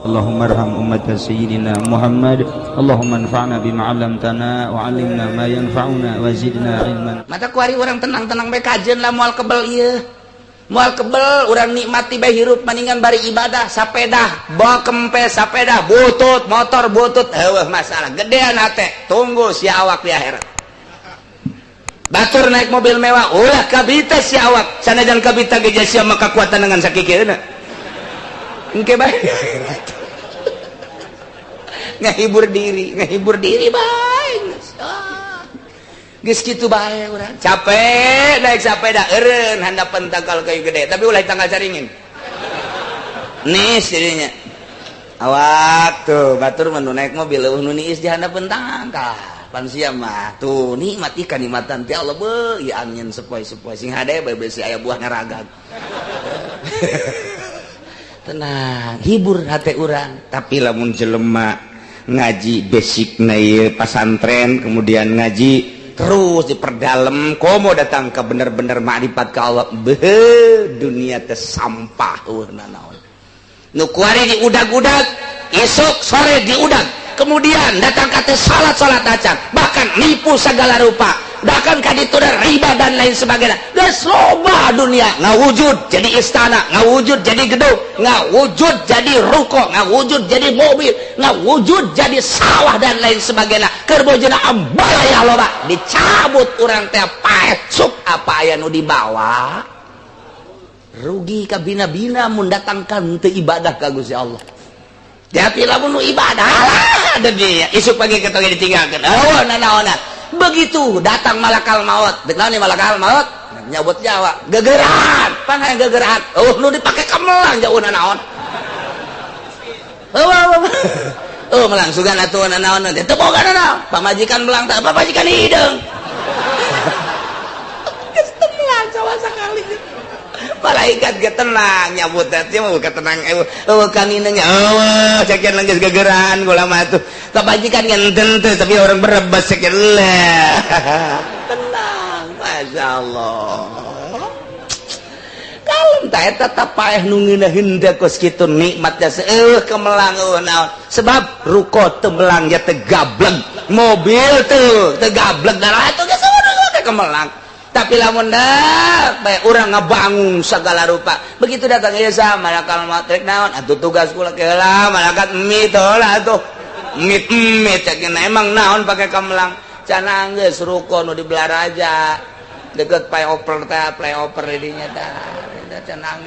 Allahumma arham ummat sayyidina Muhammad. Allahumma anfa'na bima 'allamtana wa 'allimna ma yanfa'una wa zidna ilman. Mata kuari urang tenang-tenang bae kajeun lah, moal kebel ieu. Moal kebel urang nikmati bae hirup, maningan bari ibadah. Sapedah bawa kempes, sapeda butut, motor butut, heueuh masalah gedean hate. Tunggu sia awak di akhirat. Batur naik mobil mewah, ulah kabita sia awak. Sanajan kabita ge sia maka kekuatan dengan sakikeuna engke bae ngahibur diri, ngahibur diri bae. Geus kitu bae urang capek naik sepeda, eureun handapan tangkal kayu gede, tapi ulah tangkal caringin nis jadinya awak tuh. Batur mah nu naik mobil euweuh nu niis di handapeun tangkal. Pan sia mah tuh nikmat ikan nikmatan ti Allah beuh ieu, angin sepoi-sepoi sing hade bae, besi aya buah ngaragag. Tenang, hibur hati urang. Tapi lamun jelema ngaji basic na ieu pasantren, kemudian ngaji terus diperdalam, komo datang ke bener-bener makrifat ke Allah, beuh, dunia teh sampah, euweuh nanaon. Nu kuari diudag-udag, esok sore diudag, kemudian datang kata salat, salat acan, bahkan nipu segala rupa, bahkan kaditu riba dan lain sebagainya. Geus loba dunia ngawujud jadi istana, ngawujud jadi gedung, ngawujud jadi ruko, ngawujud jadi mobil, ngawujud jadi sawah dan lain sebagainya. Keur bojona ambalaya loba dicabut, urang teh paeh cuk apa aya nu dibawa. Rugi kabina-bina mun datangkan teu ibadah ka Gusti Allah. Tapi lamun nu ibadah lah dunia isuk pagi ketong ditinggalkeun, oh nanaonan. Begitu datang malakal maut, dek naon malakal maut nyabut nyawa, gegeran pan hayang gegeran, oh nu dipake kamelang jauh nanaon. Oh, oh, oh, melang sugan atuh nanaon teu boga nanaon. Pamajikan melang tak pamajikan hideung geus teu melang sama sekali. Malaikat ge tenang nyabut teh mah tenang, eueuh kanginenya, eueuh cekian geus gegeran kula mah tuh. Kebajikan ngenten teh, tapi orang berebas cekian lah tenang. Masya Allah, kalem ta eta. Paeh nu ngeunaheun teh kos kitu nikmat jasa, kemelang eueuh naon, sebab ruko teu melang ya teu gableg, mobil teu teu gableg, darah atuh geus kemelang. Tapi lamun dah bae urang ngabangun segala rupa, begitu datang ieu sa malakal maut, rek naon atuh tugas kula? Keula malaikat, mit lah atuh, mit mit cek. Emang naon pake kemelang cenah? Geus ruko nu di Balaraja deket flyover teh, flyover di dinya tah cenah.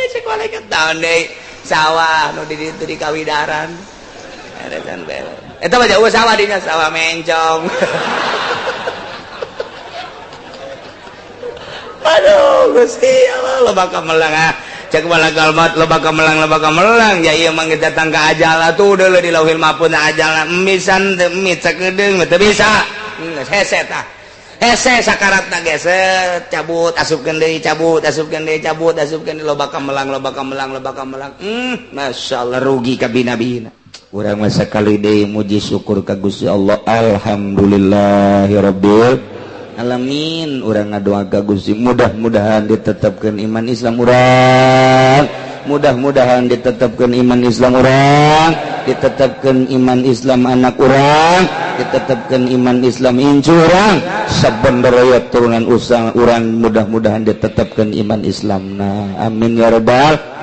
Cek malaikat, naon deui? Sawah nu di ditu di Kawidaran eta mah jauh, sawah dinya sawah mencong. Aduh Gusti Allah, loba kamelang ah. Cek malakal maut, loba kamelang, loba kamelang ya. Ieu mah datang ke ajal atuh deuleu di Lauhil Mahfuz ajal misan teu mit sakedeung teu bisa. Geus hese tah, hese sakaratna geser, cabut asupkeun deui, cabut asupkeun deui, cabut asupkeun deui. Loba kamelang, loba kamelang, loba kamelang. Masyaallah, rugi kabina-bina. Urang mah sakali deui muji syukur ka Gusti Allah, alhamdulillahirabbil alamin. Urang ngadoa ka Gusti, mudah-mudahan ditetapkan iman Islam urang, mudah-mudahan ditetapkan iman Islam urang, ditetapkan iman Islam anak urang, ditetapkan iman Islam incu urang, saben turunan usang urang, mudah-mudahan ditetapkan iman Islam. Nah, amin ya rabbal.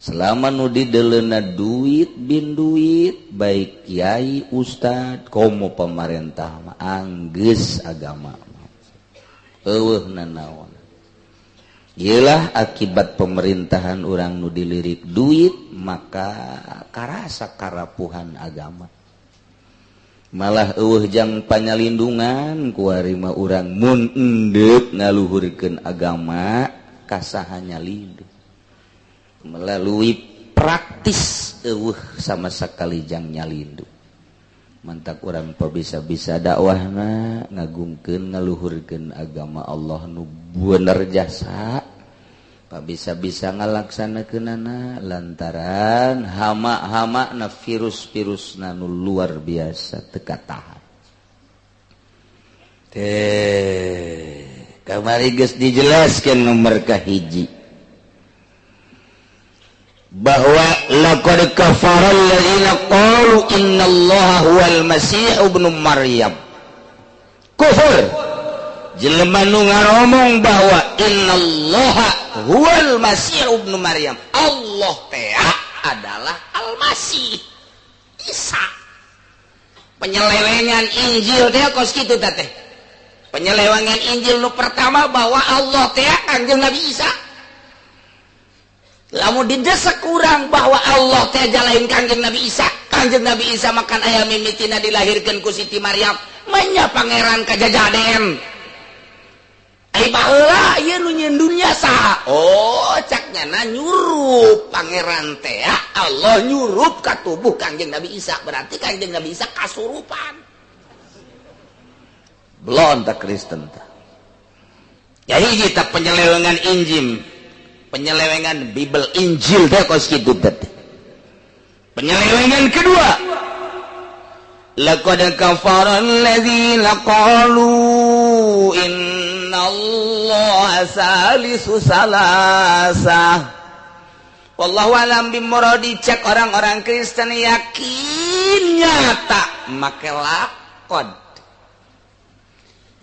Selama nu dideleuna duit bin duit, baik kiai, ustad, komo pemerintah mah anggeus agama euweuh nanaon. Iyalah akibat pemerintahan orang nu dilirik duit, maka karasa karapuhan agama. Malah euweuh jang panyalindungan kuari mah urang mun endek ngaluhurkeun agama kasahanya lindung melalui praktis euweuh sama sekali jang nyalindu. Mantak urang bisa-bisa dakwahna ngagungkeun, ngaluhurkeun agama Allah nu bener jasa, bisa-bisa ngalaksanakeunana lantaran hama-hama na virus-virus nu luar biasa teu katahan teh. Kamari geus dijelaskeun nomor kahiji. Bahwa laqad kafara alladziina qalu innallaha huwal masih ibnu Maryam. Kufur jelema nu ngaromong bahwa innallaha huwal masih ibnu Maryam. Allah teh adalah Al-Masih Isa. Penyelewengan Injil teh kos kitu teh. Penyelewengan Injil nu pertama bahwa Allah teh Kangjeng Nabi Isa. Lamun didesak kurang bahwa Allah teh jalain Kangjeng Nabi Isa. Kangjeng Nabi Isa makan aya mimitina dilahirkeun ku Siti Maryam, manya pangeran kajajaden. Ai baheula ieu nu nyieun dunya saha? Oh, cak nyana nyurup pangeran teh Allah nyurup ka tubuh Kangjeng Nabi Isa, berarti Kangjeng Nabi Isa kasurupan. Belon tak Kristen tah. Jadi kita penyelewengan Injil, penyelewengan Bible Injil teh kos kitu teh. Penyelewengan kedua, laqad kafara alladzina qalu innallaha salisu salasah. Wallahu alam bimuradi. Cek orang-orang Kristen yakin nyata make laqad.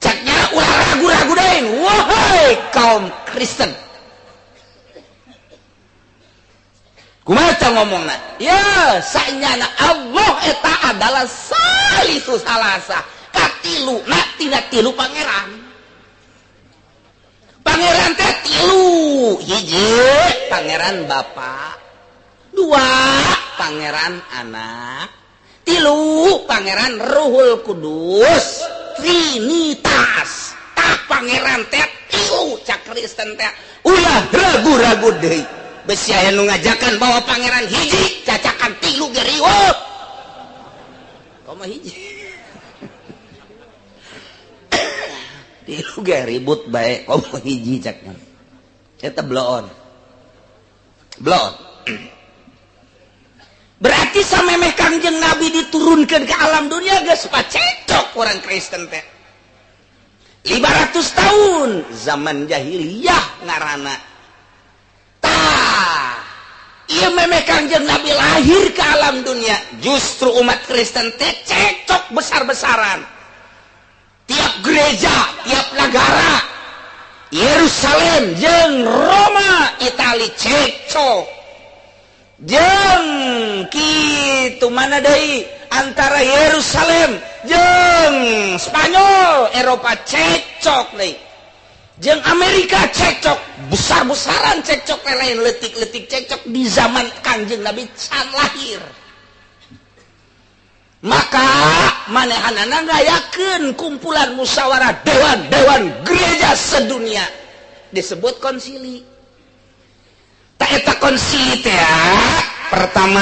Ceknya ulah ragu-ragu deui, wahai kaum Kristen. Kumaha ngomongna? Ya, sanyana Allah eta adalah salisu salasa, katilu na tina tilu pangeran. Pangeran teh tilu, hiji pangeran Bapa, dua pangeran Anak, tilu pangeran Ruhul Kudus, Trinitas. Tah pangeran teh tilu cak Kristen teh ulah ragu-ragu deui. Besi aya nu ngajakan bahwa pangeran hiji cacakan tilu ge riweuh. Komo hiji. Tilu ge ribut bae komo hiji caknya. Eta bloon. Bloon. Berarti samemeh Kangjeng Nabi diturunkan ke alam dunia geus pacecok orang Kristen teh. 500 tahun zaman jahiliyah ngaranna. Ieu memeh Kangjeng Nabi lahir ke alam dunia, justru umat Kristen teh cekcok besar-besaran. Tiap gereja, tiap negara, Yerusalem jeung Roma, Itali cekcok. Jeung kitu mana deui antara Yerusalem jeung Spanyol, Eropa cekcok deui. Jeung Amerika cekcok, besar-besaran cekcok lain letik-letik cekcok di zaman Kangjeng Nabi can lahir. Maka manehanana ngayakeun kumpulan musyawarah dewan-dewan gereja sedunia disebut konsili. Ta eta konsili teh pertama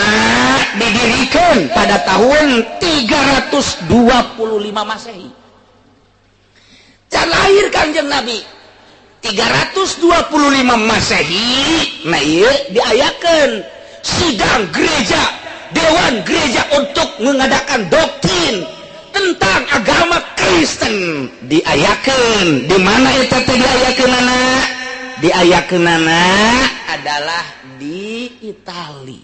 didirikan pada tahun 325 Masehi. Can lahir Kangjeng Nabi 325 Masehi, nah ieu diayakeun sidang gereja, dewan gereja untuk mengadakan doktrin tentang agama Kristen. Diayakeun di mana eta teh diayakeunana? Diayakeunana adalah di Itali.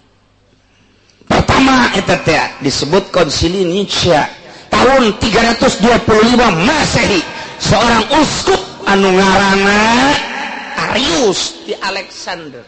Pertama eta teh disebut Konsili Nicea tahun 325 Masehi. Seorang uskup anu ngaranna Arius di Alexander.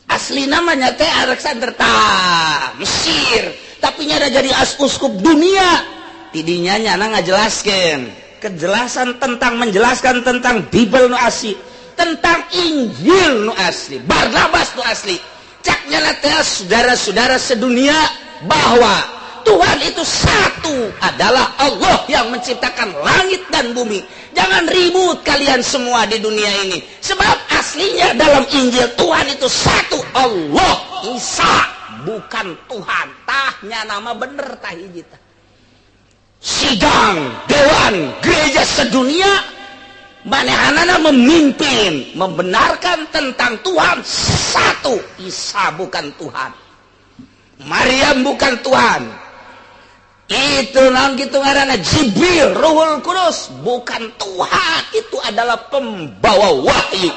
Asli namanya teh Alexander tah Mesir, tapi nyada jadi uskup dunia. Tidinya nyana ngajelaskeun kejelasan tentang menjelaskan tentang Bible nu asli, tentang Injil nu asli, Barnabas nu asli. Cak nyana teh saudara-saudara sedunia bahwa Tuhan itu satu, adalah Allah yang menciptakan langit dan bumi. Jangan ribut kalian semua di dunia ini. Sebab aslinya dalam Injil Tuhan itu satu, Allah Isa, bukan Tuhan. Tahnya nama bener tah hiji tah. Sidang dewan gereja sedunia manehanana memimpin, membenarkan tentang Tuhan satu, Isa bukan Tuhan, Maryam bukan Tuhan. Itu nang gitu ngaranna Jibril, Ruhul Kudus bukan Tuhan, itu adalah pembawa wahyu.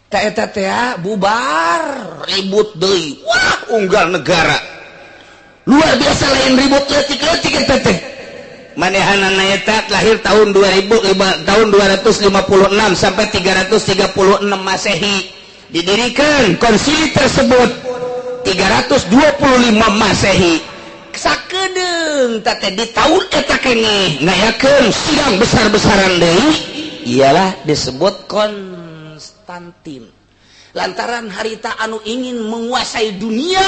Ta eta teh bubar ribut deui. Wah, unggal negara. Luar biasa lain ribut leutik-leutik eta teh. Manehanana eta lahir tahun 2000 tahun 256 sampai 336 Masehi. Didirikan konsili tersebut 325 Masehi. Sakedeung teh di tahun eta keneh ngayakeun sidang besar-besaran deui ialah disebut Konstantin. Lantaran harita anu ingin menguasai dunia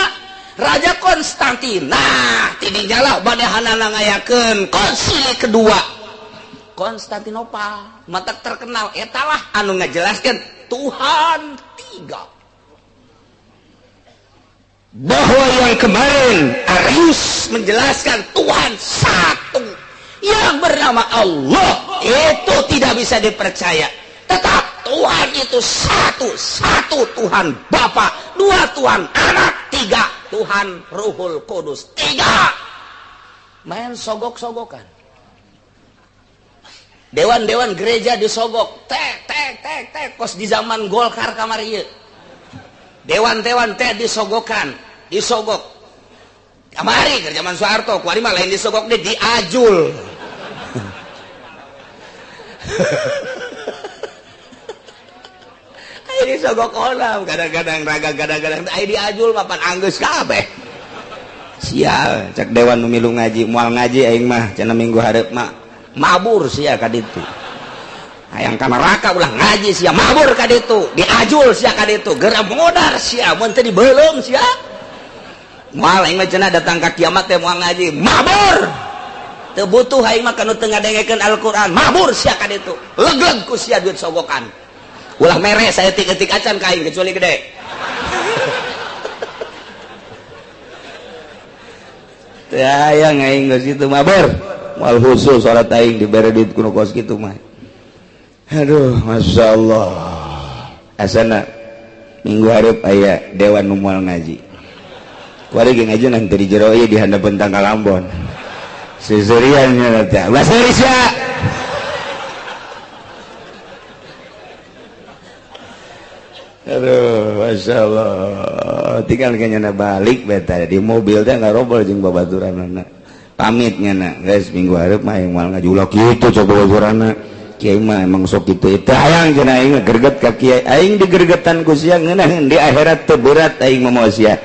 Raja Konstantin. Nah, tidinyalah manehanana ngayakeun konsili kedua Konstantinopal. Mata terkenal etalah anu ngajelaskeun Tuhan tiga. Bahwa yang kemarin Arius menjelaskan Tuhan satu yang bernama Allah itu tidak bisa dipercaya. Tetap Tuhan itu satu, satu Tuhan Bapa, dua Tuhan Anak, tiga Tuhan Ruhul Kudus, tiga. Main sogok-sogokan. Dewan-dewan gereja disogok, tek tek tek tek kos di zaman Golkar kamari ieu. Dewan-dewan teh disogokan, disogok. Kamari keur zaman Soeharto, kuari mah lain disogok deh diajul. Ayo disogok olam, kadang-kadang raga kadang-kadang ayo diajul papan anggeus kabeh. Sial, cek dewan nu milu ngaji, moal ngaji aing mah cenah minggu hareup mah mabur sia ka ditu. Hayang ka neraka ulah ngaji sia mabur ka ditu, diajul sia ka ditu, geura modar sia mun teu dibeuleum sia. Moal aing mah cenah datang ka kiamat teh moal ngaji, mabur. Teu butuh aing mah kanu teu ngadengekeun Al-Qur'an, mabur sia ka ditu. Legleg ku sia duit sogokan. Ulah mere saeutik-eutik acan ka aing kecuali gede. Teu hayang aing geus kitu mabur. Moal khusus salat aing dibere duit kuno kos kitu mah. Aduh, Masya Allah. Asana minggu hareup aya dewan nu moal ngaji. Kuari ge ngaji nanti di jero ieu di handapeun tangkal ambon. Seserian nya teh. Bahasa sia. Aduh, Masya Allah. Tinggal kayaknya balik beta di mobil teh ngarobol jeung babaturanana. Pamit nya guys minggu hareup mah aing moal ngaji ulah kitu coba babaturanna. Kiai mah emang sok kitu teh hayang cenah aing greget ka kiai. Aing digergetan ku sia ngeunaheun di akhirat teu berat aing mah moal sia.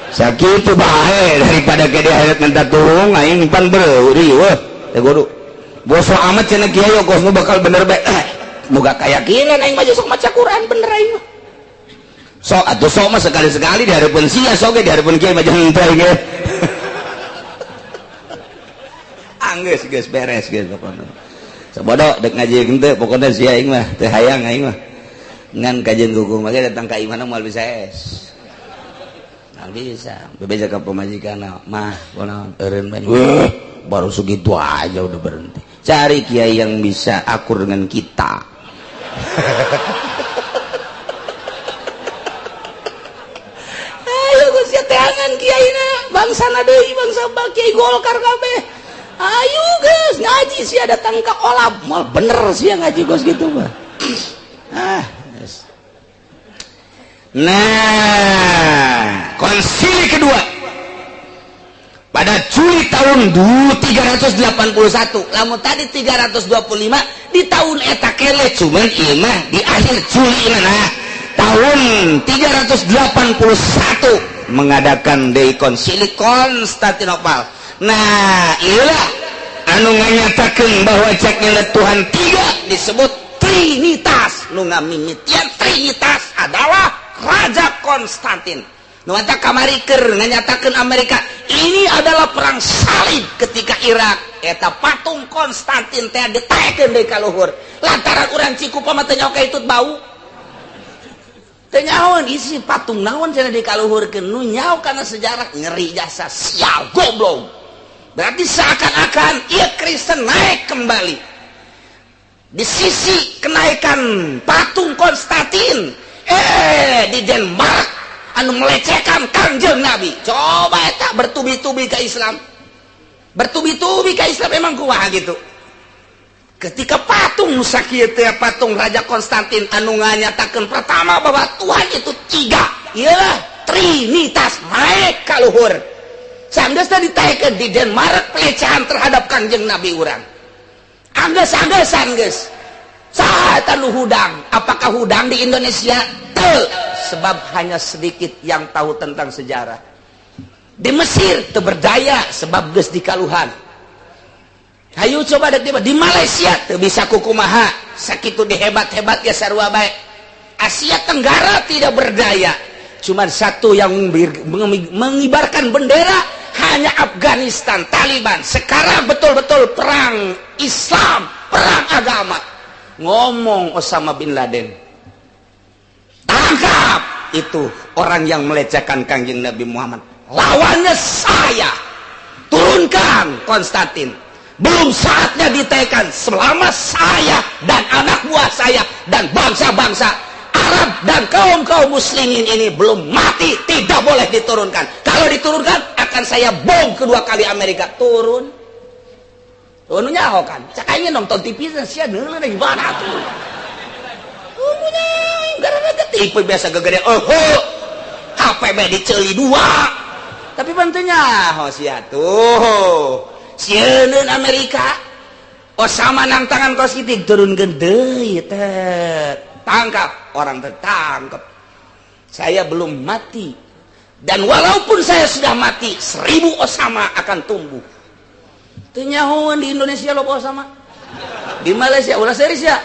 Sakitu bae daripada ke di akhirat minta tulung aing pan beuri weuh teh kudu. Boso amat cenah kiai kos nu bakal bener bae. Moga kayakinan aing mah sok maca Quran bener aing mah. Sok atuh sok mah sekali-sekali di hareupeun sia sok ge di hareupeun kiai mah jeung teh ge. Anggeus geus beres geus pokona. Sabodo dek ngaji henteu pokona sia aing mah teu hayang aing mah. Ngan kajian hukum mah datang ka imahna moal bisa es. Moal bisa. Bebeja ka pamajikan mah kunaon eureun bae. Wah, baru segitu aja udah berhenti. Cari kiai yang bisa akur dengan kita. Ayo geus teangan kiaina, bangsana deui bangsa kiai Golkar kabeh. Ayo geus ngaji sia datang ka olab, moal bener sia ngaji geus gitu mah. Ah, yes. Nah, konsili kedua pada Juli tahun 381. Lamun tadi 325 di tahun eta kele cuman ieu mah di akhir Juli nah tahun 381 mengadakan deui konsili Konstantinopel. Nah, iyalah anu nganyatakeun bahwa ceknya Tuhan tiga disebut Trinitas. Nu ngamimitian Trinitas adalah Raja Konstantin. Nu mata kamari keur nganyatakeun Amerika ini adalah perang salib ketika Irak eta patung Konstantin teh ditaekeun deui ka luhur. Lantaran urang Cikupa mah teu nyaho ka hitut bau. Teu nyahoan isi patung naon cenah dikaluhurkeun nu nyaho kana sejarah ngeri jasa sial goblok. Berarti seakan-akan ia Kristen naik kembali. Di sisi kenaikan patung Konstantin, di Denmark anu melecehkan Kangjeng Nabi. Coba eta bertubi-tubi ke Islam. Bertubi-tubi ke Islam emang kumaha gitu. Ketika patung sakieu teh patung Raja Konstantin anu nganyatakeun pertama bahwa Tuhan itu tiga, iyalah Trinitas naik ka luhur. Sanggeus ditaekeun di Denmark pelecehan terhadap Kangjeng Nabi urang. Anggeus-anggesan geus. Saha eta nu hudang? Apakah hudang di Indonesia? Teu, sebab hanya sedikit yang tahu tentang sejarah. Di Mesir teu berdaya sebab geus dikaluhan. Hayu coba dek di Malaysia teu bisa kukumaha, sakitu dihebat-hebat ya sarua bae. Asia Tenggara tidak berdaya. Cuman satu yang mengibarkan bendera hanya Afghanistan, Taliban. Sekarang betul-betul perang Islam, perang agama. Ngomong Osama bin Laden, tangkap itu orang yang melecehkan Kangjeng Nabi Muhammad. Lawannya saya, turunkan Konstantin. Belum saatnya ditekan selama saya dan anak buah saya dan bangsa-bangsa Arab dan kaum-kaum muslimin ini belum mati, tidak boleh diturunkan. Kalau diturunkan akan saya bom kedua kali Amerika. Turun. Turun nyaho kan. Cak aing nonton TV sia deuleu gimana tuh. Turunnya gara-gara TV biasa gegede. Oh, HP be diceuli dua. Tapi bantunya nyaho sia tuh. Sieun Amerika. Osama nang tangan kos kitu turunkeun deui teh. Tangkap, orang tertangkap. Saya belum mati. Dan walaupun saya sudah mati, 1000 Osama akan tumbuh. Teu nyahoan di Indonesia loba Osama. Di Malaysia ulah serius ya.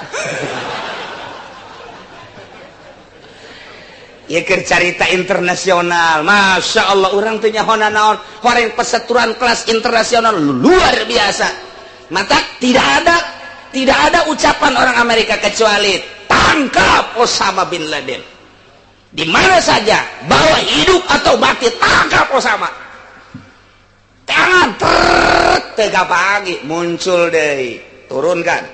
Ieu keur carita internasional. Masya Allah urang teu nyaho naon. Horeng perseteruan kelas internasional luar biasa. Mata tidak ada ucapan orang Amerika kecuali tangkap Osama bin Laden. Di mana saja, bawa hidup atau mati, tangkap Osama. Tangan tega pagi muncul deh, turunkan.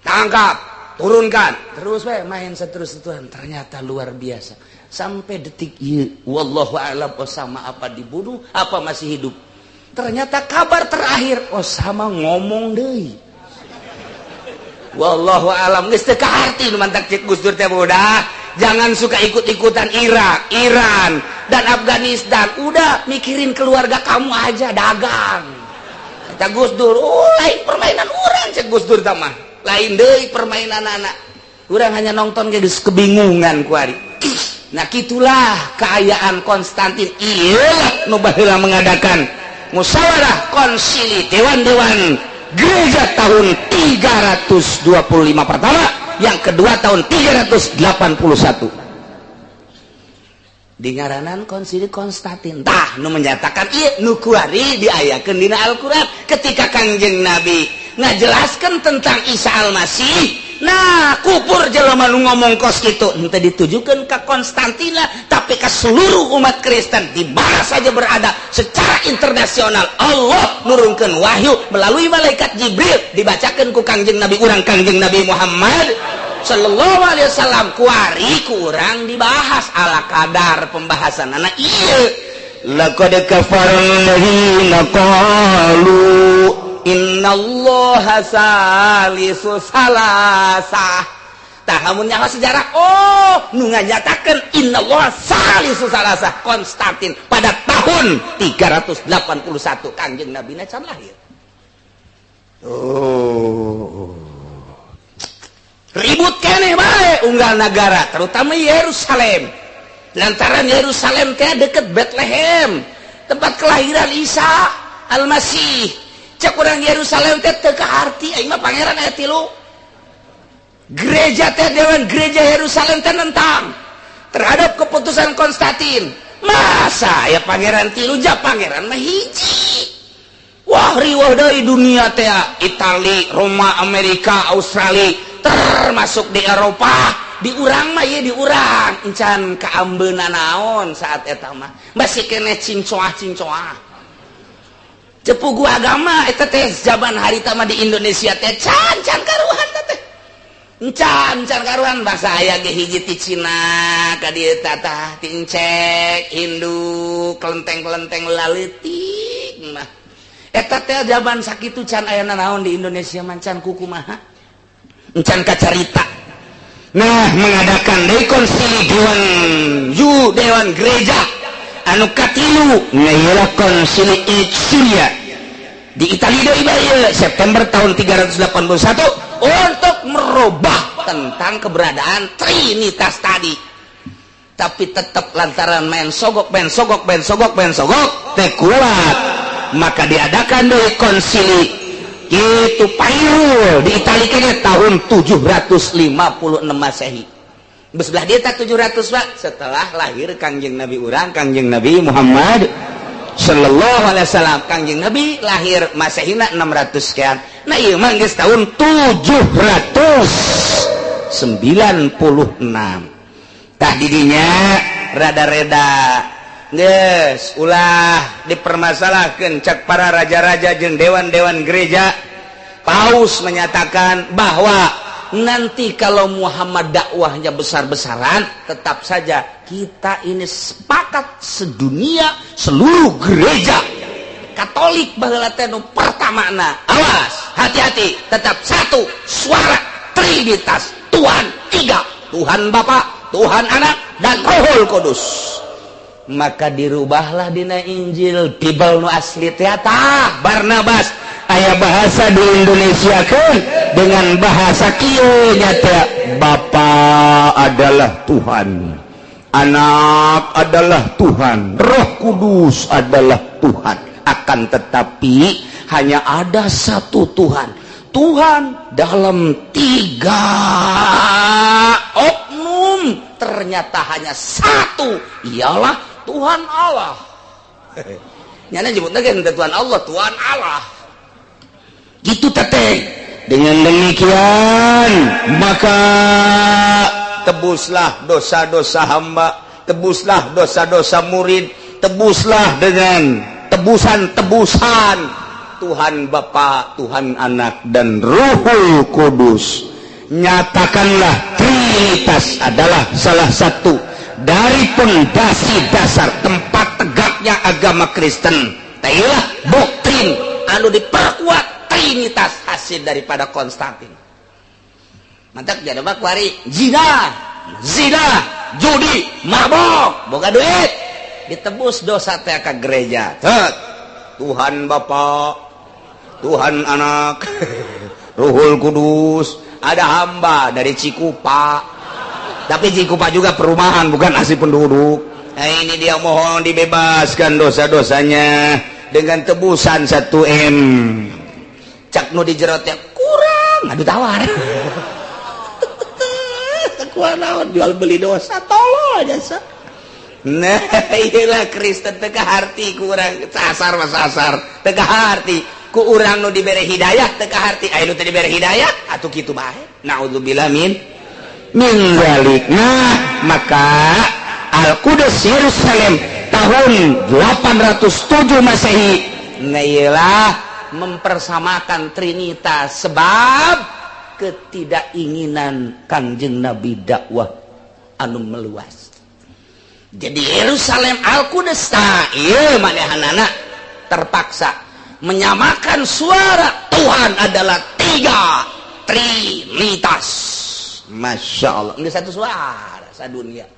Tangkap, turunkan. Terus we main seterus-terusan, ternyata luar biasa. Sampai detik ieu, wallahu a'lam Osama apa dibunuh, apa masih hidup. Ternyata kabar terakhir Osama ngomong deui. Wallahu a'lam geus teu kaarti nu mantak cek Gus Dur teh budak. Jangan suka ikut-ikutan Irak, Iran, dan Afghanistan. Udah mikirin keluarga kamu aja, dagang. Kata Gus Dur, oh lain permainan urang cek Gus Dur mah. Lain deui permainan anak. Urang hanya nonton geus kebingungan kuari. Nah kitulah keayaan Konstantin. Iyalah nu baheula mengadakan musyawarah konsili dewan-dewan gereja tahun 325 pertama, yang kedua tahun 381. Di ngaranan konsili Konstantin tah nu menyatakan ieu nu kuari diayakeun dina Al-Qur'an ketika Kangjeng Nabi ngajelaskeun tentang Isa Al-Masih. Nah, kupur jelema nu ngomong kos kitu henteu ditujukeun ka Konstantina tapi ka seluruh umat Kristen di mana saja berada secara internasional. Allah nurunkeun wahyu melalui malaikat Jibril dibacakeun ku Kangjeng Nabi urang Kangjeng Nabi Muhammad sallallahu alaihi wasallam. Kuari kurang dibahas ala kadar pembahasanana ieu. Laqad kafara alladziina qalu innallaha salisu salasah. Tah lamun nyaho sejarah, oh nu nganyatakeun innallaha salisu salasah Konstantin pada tahun 381 Kangjeng Nabi na can lahir. Oh. Ribut keneh bae unggal nagara, terutama Yerusalem. Lantaran Yerusalem teh deket Bethlehem, tempat kelahiran Isa Al-Masih. Cek urang Yerusalem teh teu kaarti aing mah pangeran aya tilu. Gereja teh dewan gereja Yerusalem teh nentang terhadap keputusan Konstantin. Masa aya pangeran tilu ja pangeran mah hiji. Wah riweuh deui dunia teh, Itali, Roma, Amerika, Australia, termasuk di Eropa. Di urang mah ieu di urang encan kaambeuna naon saat eta mah. Masih keneh cincoah-cincoah. Cepugu agama eta teh zaman harita mah di Indonesia teh can can karuhan teh. Encan can karuhan bangsa aya ge hiji ti Cina ka dieu tah ti Encek, Hindu, kelenteng-kelenteng laleutik mah. Eta teh zaman sakitu can aya naon di Indonesia, mancan kukumaha, encan kacarita. Nah, mengadakan deui konsili dewan ju dewan gereja anu katilu, nah, konsili Itzulia di Italia deui bae, September tahun 381, untuk merubah tentang keberadaan Trinitas tadi. Tapi tetap lantaran main sogok, main sogok, main sogok, main sogok teh kuat, maka diadakan deui konsili gitu Pairul di Italia kayaknya tahun 756 Masehi. Sebelah dia tak 700, Pak, setelah lahir Kangjeng Nabi urang, Kangjeng Nabi Muhammad Sallallahu Alaihi Wasallam. Kangjeng Nabi lahir Masehina 600 sekian. Nah, ieu mah geus tahun 796. Tah, didinya rada-reda geus ulah dipermasalahkan cek para raja-raja jeung dewan-dewan gereja. Paus menyatakan bahwa nanti kalau Muhammad dakwahnya besar-besaran, tetap saja kita ini sepakat sedunia, seluruh gereja Katolik baheula teh nu pertamana, awas, hati-hati, tetap satu suara, Trinitas, Tuhan tiga, Tuhan Bapa, Tuhan Anak, dan Rohul Kudus. Maka dirubahlah dina Injil, Bible nu asli teh. Barnabas aya bahasa di Indonesia kan dengan bahasa kieu nyata, Bapa adalah Tuhan, Anak adalah Tuhan, Roh Kudus adalah Tuhan, akan tetapi hanya ada satu Tuhan, Tuhan dalam tiga oknum ternyata hanya satu, ialah Tuhan Allah. Nyana nyebutnya kan Tuhan Allah, Tuhan Allah gitu teteh. Dengan demikian maka tebuslah dosa-dosa hamba, tebuslah dosa-dosa murid, tebuslah dengan tebusan-tebusan Tuhan Bapa, Tuhan Anak, dan Ruhul Kudus. Nyatakanlah Trinitas adalah salah satu dari pondasi dasar tempat tegaknya agama Kristen. Tailah doktrin anu diperkuat Trinitas hasil daripada Konstantin. Mantap, jadi mah kuari zina, zina, judi, mabok, boga duit, ditebus dosa teh ka gereja. Tet. Tuhan Bapa, Tuhan Anak, Ruhul Kudus. Ada hamba dari Cikupa, tapi Cikupa juga perumahan, bukan asli penduduk. Nah, ini dia mohon dibebaskan dosa-dosanya dengan tebusan 1 M. Cak nu di jero teh kurang, aduh, tawar. Kurang naon, jual beli dosa, tolol jasa. Nah, inilah Kristen, teu kaharti ku urang, sasar mah sasar, teu kaharti ku urang. Nu dibere hidayah teu kaharti, aya nu teu dibere hidayah atuh kitu bae. Naudzubillah min dzalik. Nah, maka Al-Qudus Yerusalem tahun 807 Masehi, nah, iyalah mempersamakan Trinitas sebab ketidakinginan Kangjeng Nabi dakwah anu meluas. Jadi Yerusalem Al-Qudus tah ieu manehanana terpaksa menyamakan suara Tuhan adalah tiga, Trinitas. Masya Allah, ini satu suara sadunia,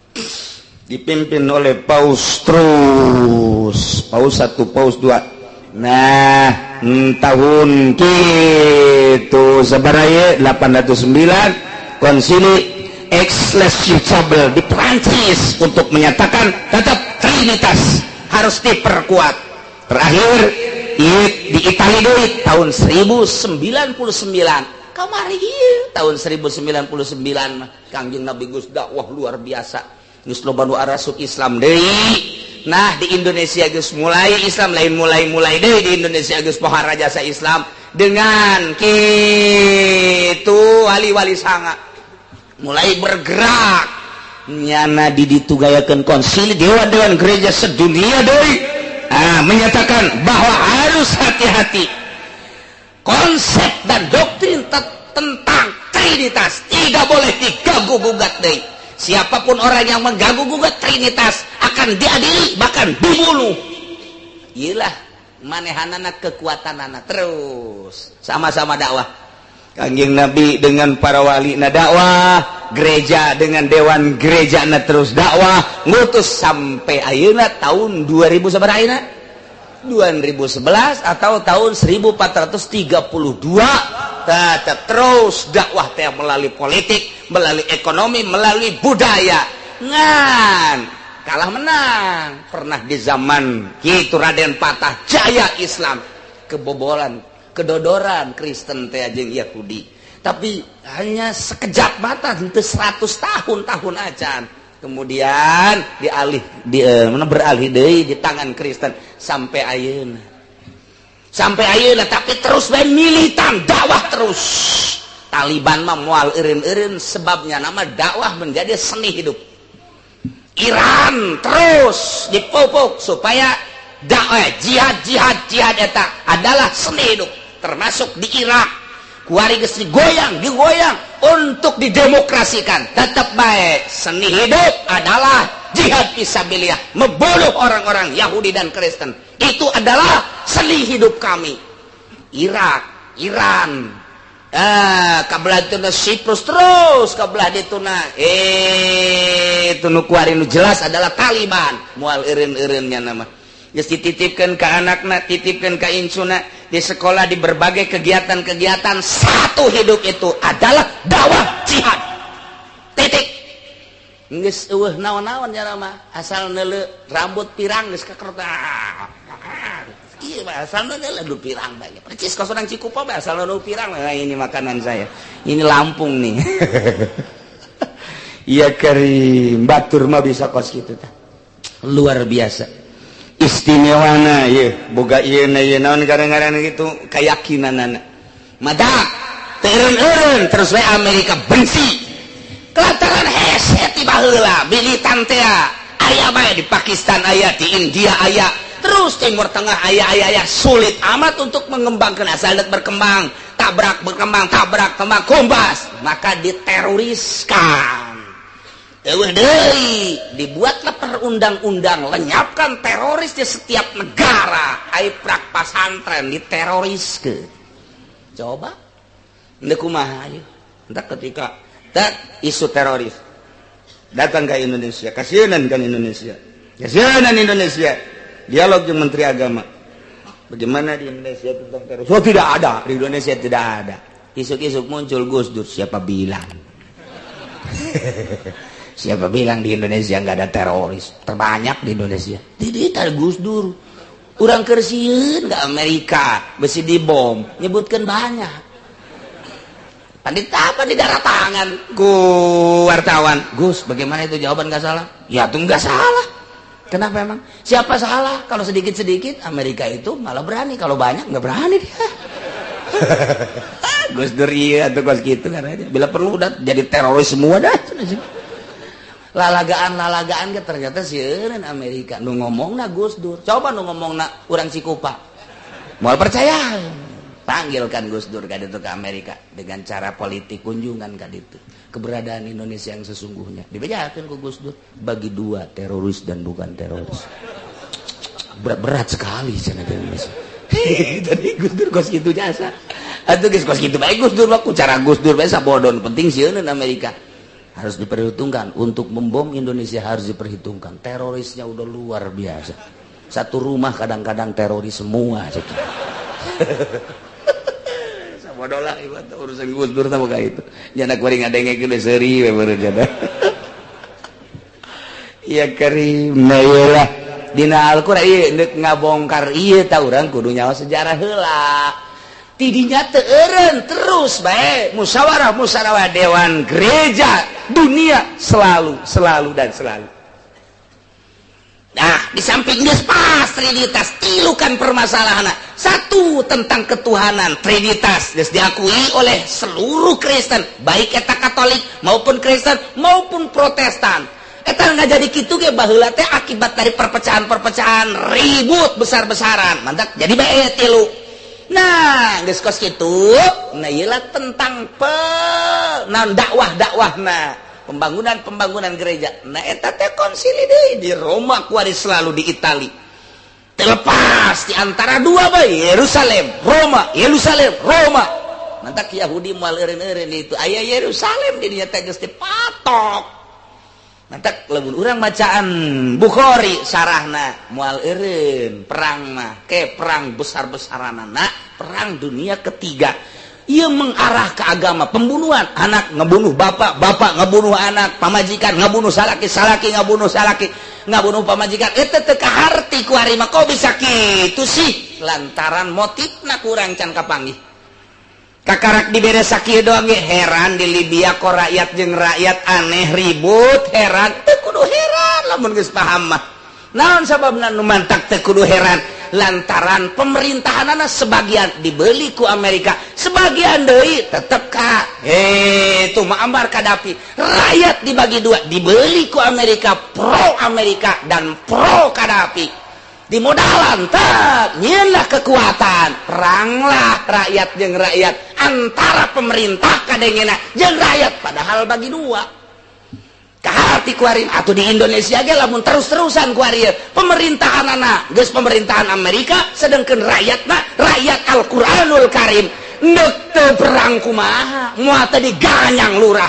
dipimpin oleh Paus terus Paus satu, Paus dua. Nah, tahun gitu sabaraha, 809, konsili Aix-les-Chapelle di Prancis untuk menyatakan tetap Trinitas harus diperkuat. Terakhir di Itali deui tahun 1099 kamari ieu. Tahun 1099 mah Kangjeng Nabi geus dakwah luar biasa, geus loba nu arasup Islam deui. Nah, di Indonesia geus mulai Islam, lain mulai-mulai deui, di Indonesia geus pohara jasa Islam dengan kitu wali-wali sanga mulai bergerak. Nyana di ditugayakeun konsili dewan-dewan gereja sedunia deui, ah, menyatakan bahwa harus hati-hati, konsep dan doktrin tentang Trinitas tidak boleh diganggu gugat deui. Siapapun orang yang mengganggu gugat Trinitas akan diadili, bahkan dibunuh. Iyalah. Manehanana kekuatanana terus sama-sama dakwah. Kangjeng Nabi dengan para wali na dakwah, gereja dengan dewan gereja na terus dakwah, ngutus sampai ayeuna tahun 2000 sabaraha ayeuna? 2011 atau tahun 1432 tetap terus dakwah teh melalui politik, melalui ekonomi, melalui budaya. Ngan kalah menang pernah di zaman gitu Raden Patah jaya Islam, kebobolan, kedodoran Kristen teh jeung Yahudi, tapi hanya sekejap mata, henteu 100 tahun-tahun acan kemudian dialih di mana beralih deui di tangan Kristen sampai ayeuna, sampai ayeuna. Tapi terus bae militan dakwah terus. Taliban mah moal eureun-eureun, sebabnya nama dakwah menjadi seni hidup. Iran terus dipupuk supaya dakwah jihad, jihad, jihad eta adalah seni hidup. Termasuk di Irak kuari geus digoyang, digoyang untuk didemokrasikan, tetap baik seni hidup adalah jihad fisabilillah, membunuh orang-orang Yahudi dan Kristen itu adalah seni hidup kami. Irak, Iran, ah, kabelah itu Siprus, terus kabelah itu na itu nu kuari nu jelas adalah Taliban moal eureun-eureunnya. Nama geus dititipkeun ke anakna, titipkeun ke incuna di sekolah, di berbagai kegiatan-kegiatan, satu hidup itu adalah dakwah jihad, titik. Geus eueuh naon-naon ya mah, asal neuleu rambut pirang geus kakerta. Iya, asal neuleu lu pirang bae. Percis kos urang Cikupa bae, asal nu pirang. Nah, ini makanan saya. Ini Lampung nih. Iya karim, batur mah bisa kos kitu tah. Luar biasa. Istimewana ye, boga ieu na ieu naon kadang-kadang gitu keyakinanana. Mada teureun-eureun terus we Amerika benci. Kelantaran hese ti baheula militan teh aya bae di Pakistan, aya di India, aya terus Timur Tengah, aya aya aya. Sulit amat untuk mengembangkan, asal berkembang tabrak, berkembang tabrak, kembang kombas, maka diteroriskan. Eueuh deui, dibuatlah perundang-undang lenyapkan teroris di setiap negara. Ai prak pasantren diteroriskeun, coba ndek kumaha ayo. Entah ketika tak isu teroris datang ke Indonesia, kasihanan kan Indonesia, kasihanan Indonesia. Dialog dengan Menteri Agama, bagaimana di Indonesia tentang teroris? Oh, tidak ada di Indonesia, tidak ada. Isuk-isuk muncul Gus Dur, siapa bilang, siapa bilang di Indonesia nggak ada teroris? Terbanyak di Indonesia. Tidak ada Gus Dur. Urang keur sieun ke Amerika besi dibom, nyebutkan banyak. Tadi apa di darah tangan ku wartawan. Gus, bagaimana itu jawaban, nggak salah? Ya tuh nggak salah. Kenapa emang? Siapa salah? Kalau sedikit-sedikit Amerika itu malah berani, kalau banyak nggak berani dia. Gus Dur iya atau kos gitu kan aja. Bila perlu udah jadi teroris semua dah. Lalagaan-lalagaan ke ternyata sieun Amerika. Nu ngomongna Gus Dur. Coba nu ngomongna urang Cikupa. Moal percaya. Panggilkan Gus Dur ka ditu ke Amerika dengan cara politik, kunjungan ka ditu. Keberadaan Indonesia yang sesungguhnya dibejakeun ku Gus Dur, bagi dua, teroris dan bukan teroris. Berat-berat sekali cenah di Indonesia. Tadi Gus Dur kos kitu jasa. Atuh geus kos kitu bae Gus Dur mah, ku cara Gus Dur bae sabodon, penting sieun Amerika. Harus diperhitungkan untuk membom Indonesia, harus diperhitungkan. Terorisnya udah luar biasa. Satu rumah kadang-kadang teroris semua gitu. Sabodo lah urusan Gus Dur sama kayak itu. Jana kuring ngadenge geus seuri we beureun jana. Iya karim, nah iyalah dina Al-Qur'an ieu deuk ngabongkar ieu ta urang kudu nyawa sejarah heula. Tidinya teu eureun terus bae musyawarah, musyawarah dewan gereja dunia selalu, selalu dan selalu. Nah, di samping geus pas trinitas, tilu kan permasalahan. Satu tentang ketuhanan, trinitas geus diakui oleh seluruh Kristen, baik eta Katolik maupun Kristen maupun Protestan. Eta nggak jadi kitu ge baheula teh akibat dari perpecahan-perpecahan ribut besar-besaran. Mantap jadi bae tilu. Nah, geus kos kitu, nah ieu tentang pe nah dakwah-dakwahna, pembangunan-pembangunan gereja. Nah, eta teh konsili deui di Roma kuari selalu di Itali. Terlepas di antara dua bae, Yerusalem, Roma, Yerusalem, Roma. Mantak Yahudi moal eureun-eureun itu aya Yerusalem di dinya teh geus dipatok. Mantak lamun urang bacaan Bukhari sarahna moal eureun perang mah ke perang besar-besaranana, perang dunia ketiga. Ia mengarah ke agama, pembunuhan, anak ngebunuh bapak, bapak ngebunuh anak, pamajikan ngebunuh salaki, salaki ngebunuh salaki, ngebunuh pamajikan. Eta teu kaharti ku ari mah, kok bisa kitu sih? Lantaran motifna kurang can kapanggih. Kakarak dibere sakieu doang ge heran di Libya kok rakyat jeung rakyat aneh ribut, heran. Teu kudu heran lamun geus paham mah. Naon sababna nu mantak teu kudu heran? Lantaran pemerintahanana sebagian dibeli ku Amerika, sebagian deui tetep ka itu Muammar Gaddafi. Rakyat dibagi dua, dibeli ku Amerika, pro Amerika dan pro Gaddafi. Dimodalan tak nyieunlah kekuatan, peranglah rakyat jeung rakyat antara pemerintah kadengena jeung rakyat, padahal bagi dua. Kaharti kuari atau di Indonesia ge lamun terus-terusan kuari pemerintahanana geus pemerintahan Amerika, sedangkan rakyatna rakyat Al-Qur'anul Karim. Neuk teu perang kumaha, moal teu diganyang lurah,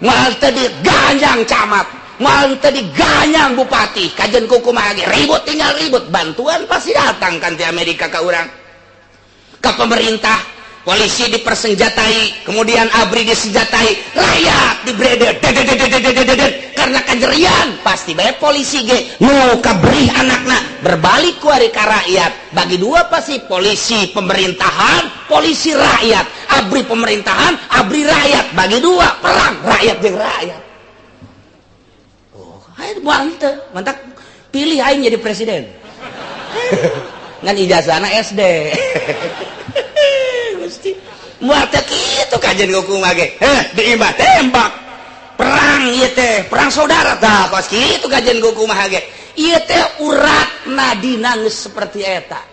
moal teu diganyang camat, moal teu diganyang bupati, kajen ku kumaha ge ribut tinggal ribut, bantuan pasti datang kan ti Amerika ka urang, ka pemerintah. Polisi dipersenjatai, kemudian ABRI disenjatai, rakyat dibrede, karena kajerian pasti bae polisi ge nu kabrih anakna berbalik ku ari ka rakyat. Bagi dua pasti polisi pemerintahan, polisi rakyat, ABRI pemerintahan, ABRI rakyat, bagi dua perang rakyat jeung rakyat. Oh, ayo mantep, mantap pilih aing jadi presiden. Ngan ijazahna SD. Muat kitu kajian kumaha ge. Heh, di imah tembak. Perang ieu teh, perang saudara tah kos kitu kajian kumaha ge. Ieu teh uratna dina geus seperti eta.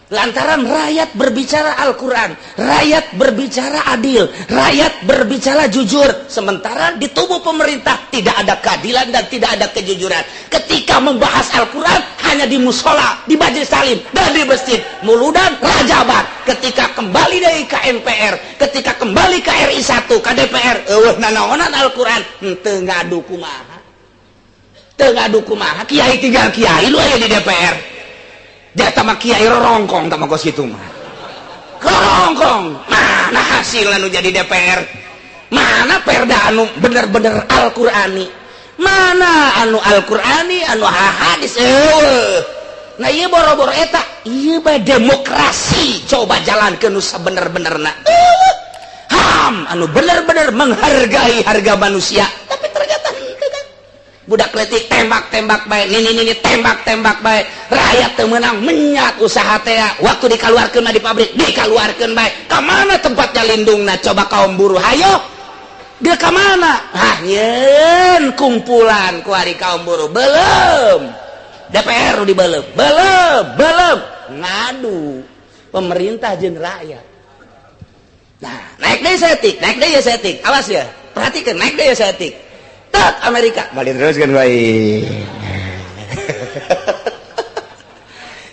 Lantaran rakyat berbicara Al-Quran, rakyat berbicara adil, rakyat berbicara jujur. Sementara di tubuh pemerintah tidak ada keadilan dan tidak ada kejujuran. Ketika membahas Al-Quran hanya di musola, di majelis taklim, dan di masjid, muludan, rajaban. Ketika kembali dari KMPR, ketika kembali ke RI 1, ke DPR, eueuh nanaonan Al-Quran, henteu ngadu kumaha. Teu ngadu kumaha, kiai tinggal kiai lu aya di DPR. Jata mah kiai rorongkong tah mah kos kitu mah. Rorongkong. Mana hasil anu jadi DPR? Mana perda anu bener-bener Al-Qur'ani? Mana anu Al-Qur'ani anu hadis? Eueuh. Nah ieu boro-boro eta, ieu bae demokrasi coba jalankeun nu sabener-benerna. Eueuh. Ham anu bener-bener menghargai harga manusia, tapi ternyata henteu kan. Budak letik tembak-tembak bae, nini-nini tembak-tembak bae, rakyat teu meunang menyat usaha teh, waktu dikaluarkeun mah di pabrik dikaluarkeun bae. Ka mana tempatnya lindungna coba kaum buruh? Hayo. Dia ka mana? Ah, nyeun kumpulan ku ari kaum buruh. Belum. DPR dibelem. Belum, belum. Ngadu pemerintah jeung rakyat. Nah, naik deui saeutik, naik deui saeutik. Awas ya. Perhatikan naik deui saeutik. Tak Amerika balik terus kan baik.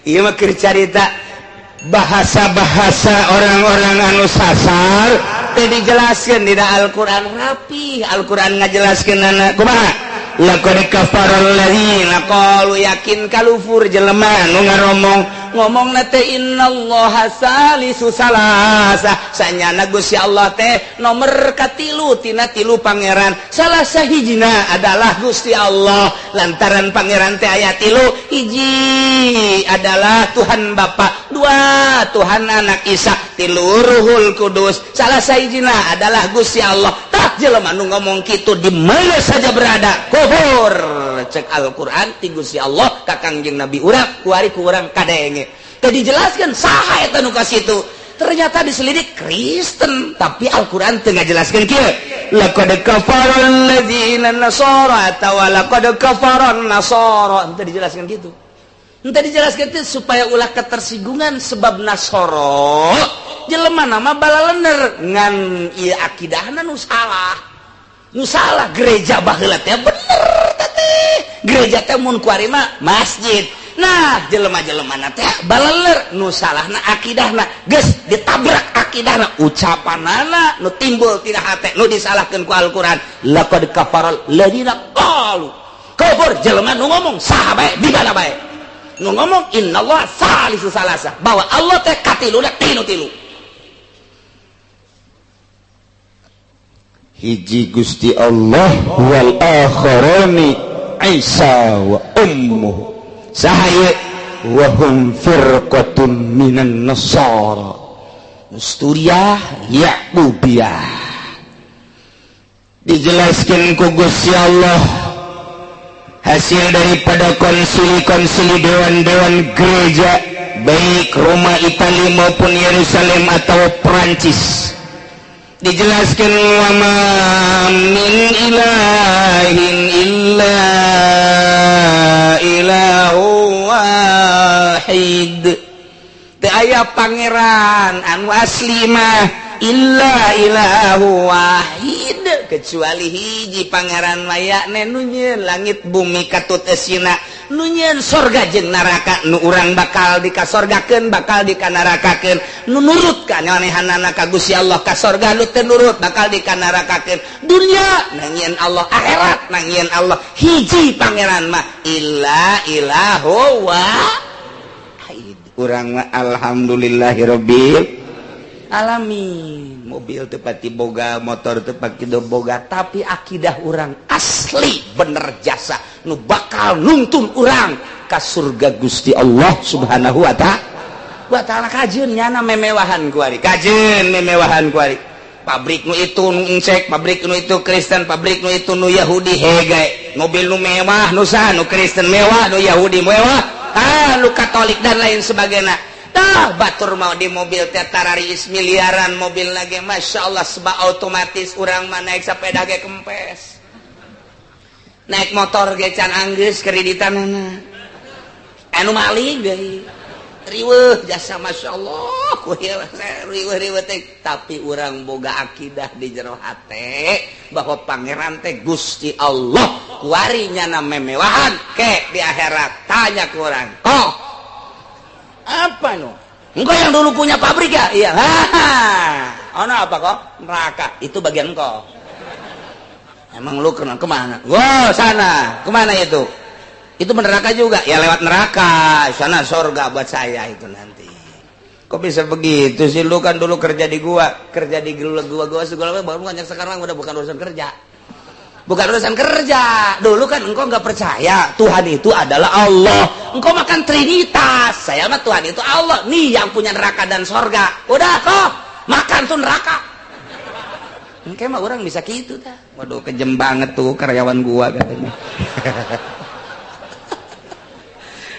Ieu mah keur carita bahasa-bahasa orang-orang anu sasar teh dijelaskeun dina Al-Qur'an rapi. Al-Qur'an ngajelaskeunana kumaha? Laqad kafara alladzina qalu, yakin kalufur jelema nu ngaromong ngomongna teh innallaha salisu salasa, sanyana Gusti Allah teh nomor katilu tina tilu pangeran, salah sahijina adalah Gusti Allah. Lantaran pangeran teh aya tilu, hiji adalah Tuhan Bapa, dua Tuhan Anak Isa, tilu Ruhul Kudus, salah sahijina adalah Gusti Allah. Tah jelema nu ngomong kitu di mana saja berada kufur, cek Al-Qur'an ti Gusti Allah ka Kangjeng Nabi urang kuari ku urang kadenge. Teu dijelaskeun saha eta nu ka situ. Ternyata diselidik Kristen, tapi Al-Qur'an teu ngajelaskeun kieu. Laqad kafara alladzina nasara atawa laqad kafara an-nasara, henteu dijelaskeun kitu. Henteu dijelaskeun teh supaya ulah ketersinggungan sebab Nasara jelema nama balalener ngan ieu akidahna nu salah. Nu salah gereja baheula teh bener teh. Gereja teh mun kuari mah masjid. Nah jelema-jelema teh baleler nu salahna akidahna geus ditabrak akidahna ucapanana nu timbul tina hate nu disalahkeun ku Al-Qur'an laqad kafaral ladina qalu kufur jelema nu ngomong saha bae di mana bae nu ngomong innallaha salisu salasa bahwa Allah teh katiluna tilu-tilu hiji Gusti Allah wal akharani Isa wa ummuhu sahaya wa hum firqatun minan nasara Nusturiyah Yaqubiyah dijelaskan ku Gusti Allah hasil daripada konsili-konsili dewan-dewan gereja baik Roma, Itali maupun Yerusalem atau Perancis dijelaskan wa ma min ilahin illa ilahu wahid teu aya pangeran anu asli mah illa ilahu wahid kecuali hiji pangeran mayakne nu nyieun langit bumi katut esina nu nyieun sorga jeung neraka nu urang bakal dikasorgakeun bakal dikanarakakeun nu nurut ka nyanehanana ka Gusti Allah ka sorga nu teu nurut bakal dikanarakakeun dunya nangieun Allah akhirat nangieun Allah hiji pangeran mah illa ilahu wahid urang mah alhamdulillahirabbil alamin mobil teu pati boga motor teu pati boga tapi akidah urang asli bener jasa nu bakal nuntun urang ka surga Gusti Allah Subhanahu wa ta'ala kajeun nyana memewahan kuari kajeun memewahan kuari pabrik nu itu nu encek pabrik nu itu Kristen pabrik nu itu nu Yahudi hege mobil nu mewah nu saha nu Kristen mewah nu Yahudi mewah ah nu Katolik dan lain sebagainya. Tah batur mau di mobil teh tararis miliaran mobil lagi Masya Allah sebab otomatis urang mah naik sepeda ge kempes naik motor ge can anggeus kreditanana anu maling deui riweuh jasa Masya Allah riweuh-riweuh teh tapi urang boga akidah di jero hate bahwa pangeran teh Gusti Allah kuari nyana memewahan ke di akhirat tanya ku urang oh apa no? Engkau yang dulu punya pabrik ya? Iya. Oh, no, apa kok? Neraka. Itu bagian engkau. Emang lu kena kemana? Wow, sana. Kemana itu? Itu neraka juga. Ya lewat neraka. Sana sorga buat saya itu nanti. Kok bisa begitu sih? Lu kan dulu kerja di gua, kerja di gua segala macam. Baru sekarang udah bukan urusan kerja. Bukan urusan kerja. Dulu kan engkau nggak percaya Tuhan itu adalah Allah. Engkau makan Trinitas. Saya mah Tuhan itu Allah. Nih yang punya neraka dan sorga. Udah kok makan tuh neraka. Engkau mah orang bisa gitu dah. Waduh kejem banget tuh karyawan gua katanya.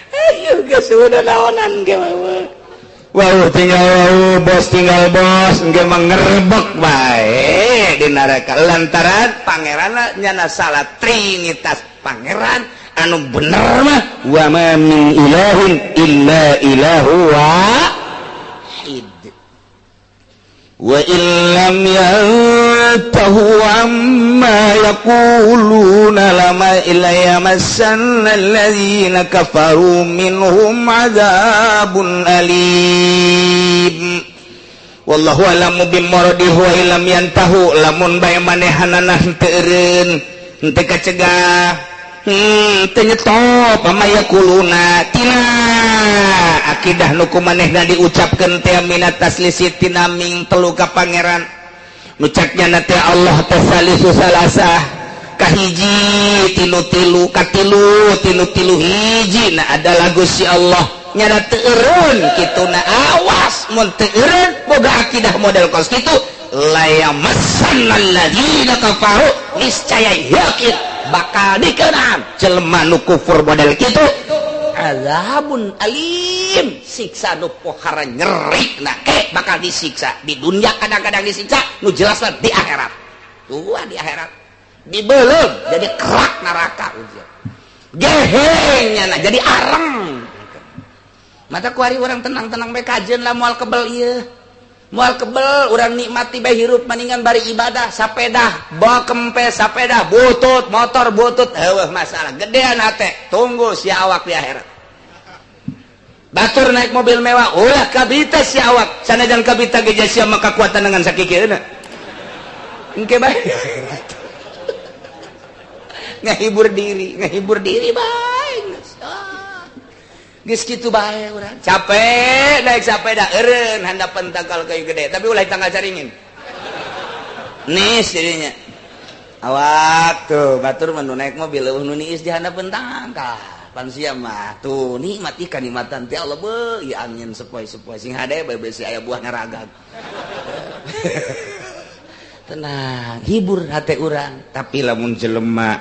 Ayo geus udah naonan ge mah. Wow tinggal wow, bos tinggal bos engke mah ngerebek bae di neraka lantaran pangeranna nyana salah trinitas pangeran anu bener mah wa ma min ilahin illa ilahu wahid wa illam yantahu amma yaquluna lama illa yamassanna alladzina kafaru minhum adzabun alim wallahu alamu bimuradihi wa illam yantahu lamun bae manehanana henteu eureun henteu kacegah teu nyetop amma yaquluna tina akidah nu ku manehna diucapkeun teh minat taslisi tina ming telu ka pangeran nu cek nyana teh Allah teh salisu salasah kahiji tinu tilu katilu tinu tilu hiji na adalah Gusti Allah nyana teu eureun kituna awas mun teu eureun boga akidah model kos kitu layamassanna alladzina kafaru niscaya yakin bakal dikenaan jelema nu kufur model kitu azabun alim siksa nu pohara nyeri nah bakal disiksa di dunia kadang-kadang disiksa nu jelas lah di akhirat tuh di akhirat dibelum jadi kerak neraka gehengnya nah jadi areng mata kuari orang tenang-tenang bae kajeun lah moal kebel ieu moal kebel urang nikmati bae hirup maningan bari ibadah sapedah bawa kempes sapedah butut motor butut heueuh masalah gedean hate tunggu sia awak di akhirat Batur naik mobil mewah ulah kabita si awak sanajan kabita ge sia maka kekuatan dengan sakikeuna engke bae ngahibur diri bae geus kitu bae urang capek naik sepeda eureun handapeun tangkal kayu gede tapi ulah tanggal caringin nis jadinya awak tuh batur mah naik mobil eueuh nu niis di handapeun tangkal pan sia mah tuh nikmat ikan nikmatan teh Allah beuh ieu angin sepoi-sepoi sing hade bae besi aya buah ngaragag tenang hibur hate urang. Tapi lamun jelema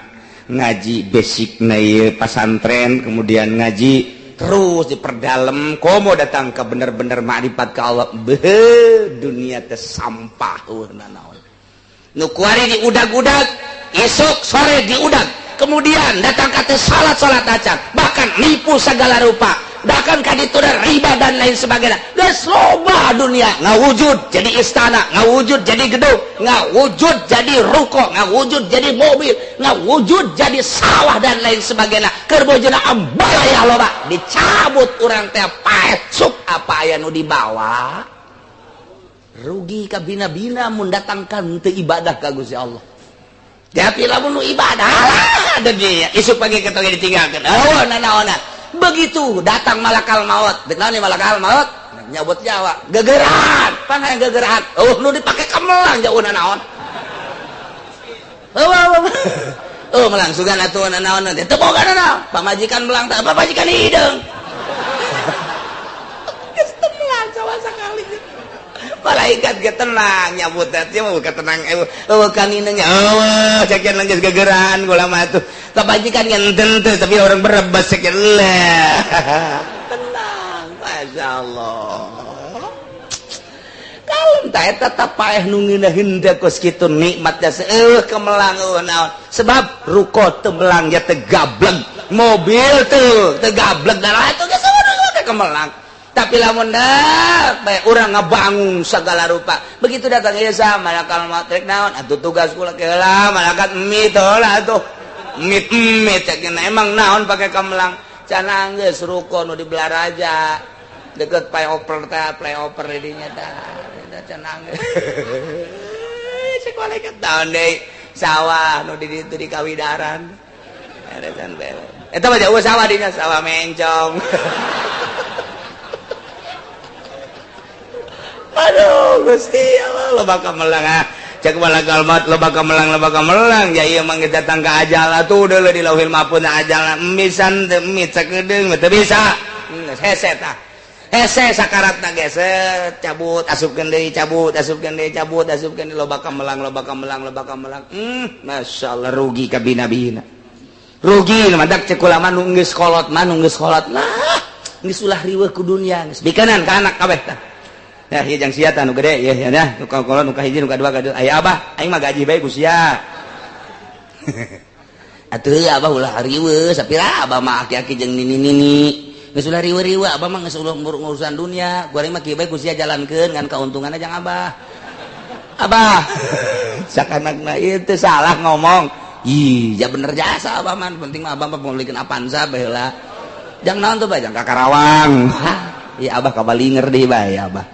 ngaji basic na ieu pasantren kemudian ngaji terus diperdalam komo datang ke bener-bener makrifat ka Allah beuh dunia teh sampah eueuh nanaon nu kuari diudag-udag esok sore diudag kemudian datang kata salat-salat acan bahkan nipu segala rupa bahkan kaditu riba dan lain sebagainya. Geus loba dunia ngawujud jadi istana, ngawujud jadi gedung, ngawujud jadi ruko, ngawujud jadi mobil, ngawujud jadi sawah dan lain sebagainya. Keur bojona ambalaya loba dicabut urang teh paet sup apa aya nu dibawa rugi kabina-bina mun datangkan teu ibadah ka Gusti Allah. Tapi lamun nu ibadah lah dunia isuk pagi ketoge ditinggalkeun. Oh nanaonan. Begitu datang malakal maut, dek naon malakal maut? Nyabut nyawa, gegeran, pan hayang gegeran. Oh nu dipake kamelang jauh nanaon. Oh, oh melang sugan atuh nanaon teh teu boga nanaon. Pamajikan melang teh pamajikan hideung. Geus teu melang sama sakali. Malaikat ge tenang nyabut teh mah bukan tenang eueuh kaninanya eueuh cekian geus gegeran kula mah atuh kebajikan ngenten teh tapi orang berebas cekian lah tenang masyaallah kalem tah eta teh paeh nu ngeunaheun teh kos kitu nikmat teh eueuh kemelang eueuh naon sebab ruko teu melang ya teh gableng mobil teu teu gableng darah atuh geus kemelang. Tapi lamun dah bae urang ngabangun segala rupa begitu datang ieu sa malakal maut rek naon atuh tugas kula heula malaikat mit heula atuh mit mit cenah emang naon pake kamelang cenah geus ruko nu di Belaraja deket flyover teh flyover di dinya tah cenah geus cek malaikat naon deui sawah nu di ditu di Kawidaran eta can beres eta mah jauh sawah dinya sawah mencong. Aduh Gusti Allah loba kamelang ah cek malakal maut loba kamelang ya ieu mah datang ka ajal atuh deuleu di lauhil mahfuz ajal misan teu mit sakedeung teu bisa hese tah hese sakaratna ge set cabut asupkeun deui cabut asupkeun deui cabut asupkeun deui loba kamelang loba kamelang loba kamelang masyaallah rugi ka bina-bina rugi madak cek ulama nu geus kolot mah nu geus kolot lah geus ulah riweuh ku dunya geus bikanan ka anak kabeh tah. Ya, ieu jang sia tah nu gede ya ya dah nu kolot nu kahiji nu kadua kadua aya abah aing mah gaji bae ku sia. Atuh abah ulah riweuh sapira abah mah aki-aki jeung nini-nini geus ulah riweuh-riweuh abah mah geus ulah urusan dunia goreng mah kieu bae ku sia jalankeun ngan kauntunganna jang abah. Abah sakanakna ieu teh salah ngomong. Ih, ya bener jasa abah mah penting mah abah mah pemulikeun Avanza bae heula. Jang naon tuh bae jang ka Karawang. Ieu abah kabalinger deui bae abah.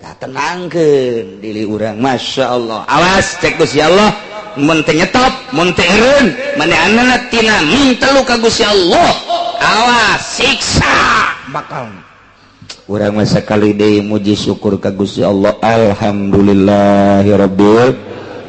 Nah, tenangkeun diri urang masya Allah awas cek Gusti Allah mun teu nyetop mun teu eureun manehanna tina mintelu ka Gusti Allah awas siksa bakal urang mah sakali deui muji syukur ka Gusti Allah alhamdulillahirabbil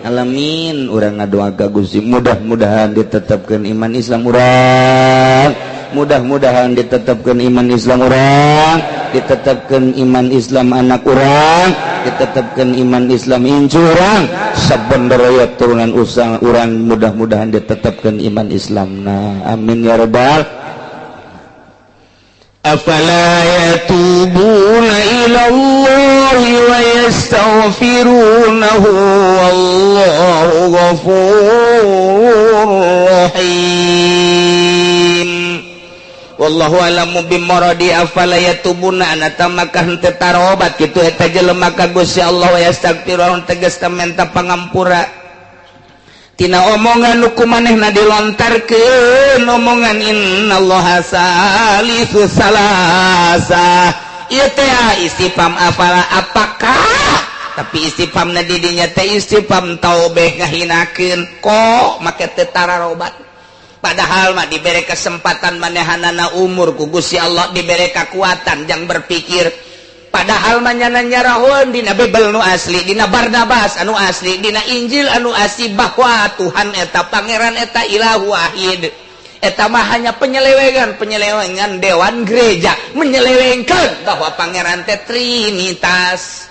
alamin urang ngadoa ka Gusti mudah-mudahan ditetapkeun iman Islam urang mudah-mudahan ditetapkeun iman Islam urang ditetapkan iman Islam anak urang ditetapkan iman Islam incu urang sabenderaya turunan usang urang mudah-mudahan ditetapkan iman Islam nah amin ya rabbal afala yatubuna ila Allahi wa yastaghfirunahu wallahu ghafurur rahim. Wallahu alamu bimaradi afala yatubuna anata maka henteu tarobat kitu eta jelema ka Gusti Allah wa yastaghfirun tegas menta pangampura Tina omongan nu ku manehna dilontarkeun omongan innallaha salisu salasa. Ieu teh istifham afala apakah, tapi istifhamna di dinya teh istifham taubikh, ngahinakeun kok make teu tararobat. Padahal mah diberi kesempatan manehanana umur ku Gusti Allah, diberi kekuatan jang berpikir. Padahal mah nyana nyarahoeun dina Bible nu asli, dina Barnabas anu asli, dina Injil anu asli bahwa Tuhan eta, Pangeran eta ilahu wahid. Eta mah hanya penyelewengan, penyelewengan dewan gereja menyelewengkan bahwa Pangeran teh Trinitas.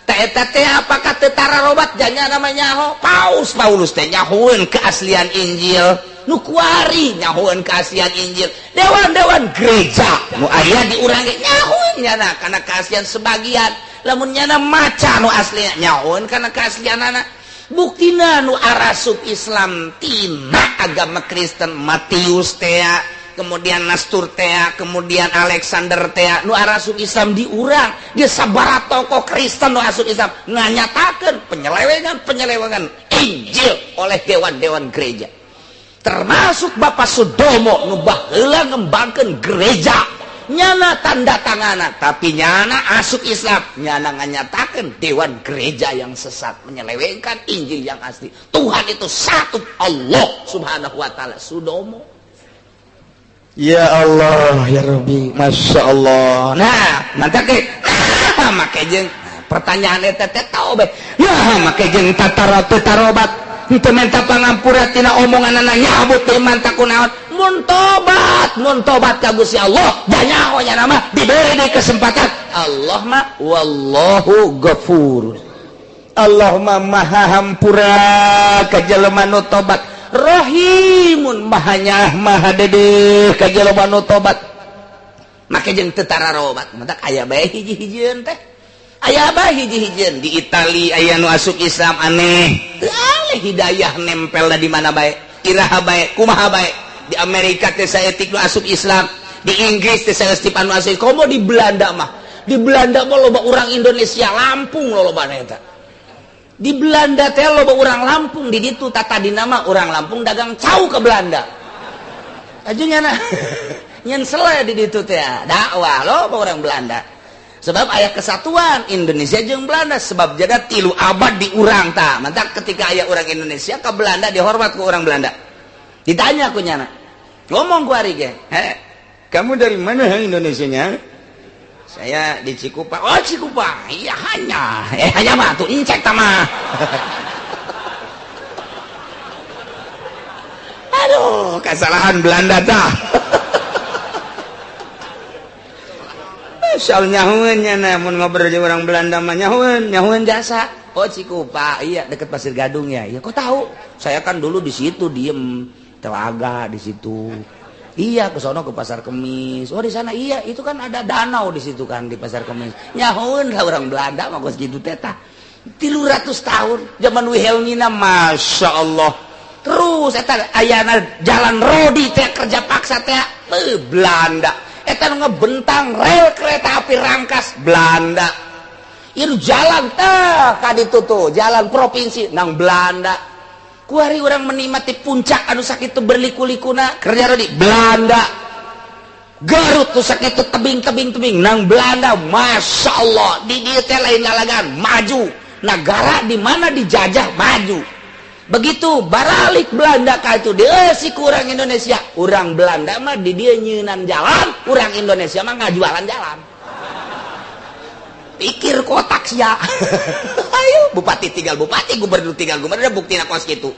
Teh eta teh apakah teu tararobat janya namanya ho? Paus Paulus teh nyahoeun keaslian Injil, nu kuari nyahoeun keaslian Injil, dewan-dewan gereja nu aya di urang ge nyahoeun nyana kana keaslian sebagian. Lamun nyana maca nu asli, nyahoeun kana keaslianana. Buktina nu arasup Islam tina agama Kristen, Matius tea, kemudian Nastur tea, kemudian Alexander tea, nu arasup Islam di urang dia sabara tokoh Kristen nu asup Islam nganyatakeun penyelewengan penyelewengan Injil oleh dewan-dewan gereja, termasuk Bapak Sudomo nu baheula ngembangkeun gereja, nyana tanda tangana tapi nyana asup Islam, nyana nganyatakeun dewan gereja yang sesat menyelewengkan Injil yang asli. Tuhan itu satu, Allah Subhanahu wa taala. Sudomo. Ya Allah ya Rabbi, Masya Allah. Nah, mantap ke nah, make jeung pertanyaan eta teh tahu be. Nah, make jeung tatara teu tarobat, henteu minta pangampura tina omonganana, nyabut teh mantap kunaon. Mun tobat, mun tobat ka Gusti Allah, nyaho nya nama diberi di kesempatan. Allah mah wallahu ghafur, Allah mah maha hampura ka jelema nu tobat, rahimun, maha nyaah maha dedeh ka jelema nu tobat. Make jeung teu tararobat, matak aya bae hiji-hijieun teh, aya bae hiji-hijieun di Itali aya nu asup Islam. Aneh teu aleh hidayah nempel di mana bae, iraha bae, kumaha bae. Di Amerika teh saeutik nu asup Islam, di Inggris teh saeutik anu asup. Komo di Belanda mah, di Belanda mah loba urang Indonesia, Lampung loba eta. Di Belanda teh loba urang Lampung di ditu. Tata di nama urang Lampung dagang cau ke Belanda aja, nyana nyen sele di ditu teh dakwah loba orang Belanda, sebab aya kesatuan Indonesia jeung Belanda, sebab jada 3 abad di urang ta. Mantak ketika aya orang Indonesia ke Belanda dihormat ku orang Belanda. Ditanya ku nyana, ngomong ku ari ge, "He, kamu dari mana Indonesianya?" "Saya di Cikupa." "Oh, Cikupa." "Iya, hanya hanya mah tuh incek tama." Aduh, kesalahan Belanda dah. Soal nyahueun nya, mun ngobrol jeung orang Belanda mah nyahueun, nyahueun jasa. "Oh, Cikupa, iya, deket Pasir Gadung ya." "Ya, kok tahu?" "Saya kan dulu di situ diem telaga di situ." "Iya, ke sono ke Pasar Kemis." "Oh, di sana." "Iya, itu kan ada danau di situ kan di Pasar Kemis." Nyahueun lah orang Belanda mah kos gitu teh. 300 tahun zaman Wilhelmina, masya Allah. Terus eta ayana jalan rodi teh kerja paksa teh Belanda. Eta nu ngebentang rel kereta api Rangkas Belanda. Ieu jalan teh ka ditu tuh, jalan provinsi nang Belanda. Kuari urang menikmati puncak anu sakitu berliku-likuna kerja rodi Belanda. Garut tuh sakitu tebing-tebing tebing nang Belanda. Masya Allah, di dieu teh lain lalagan maju negara di mana dijajah maju. Begitu baralik Belanda ka itu dia si kurang Indonesia, orang Belanda mah di dia nyieunan jalan, orang Indonesia mah ngajualan jalan. Pikir kotak sia. Ayo, bupati tinggal bupati, gubernur tinggal gubernur, bukti kos gitu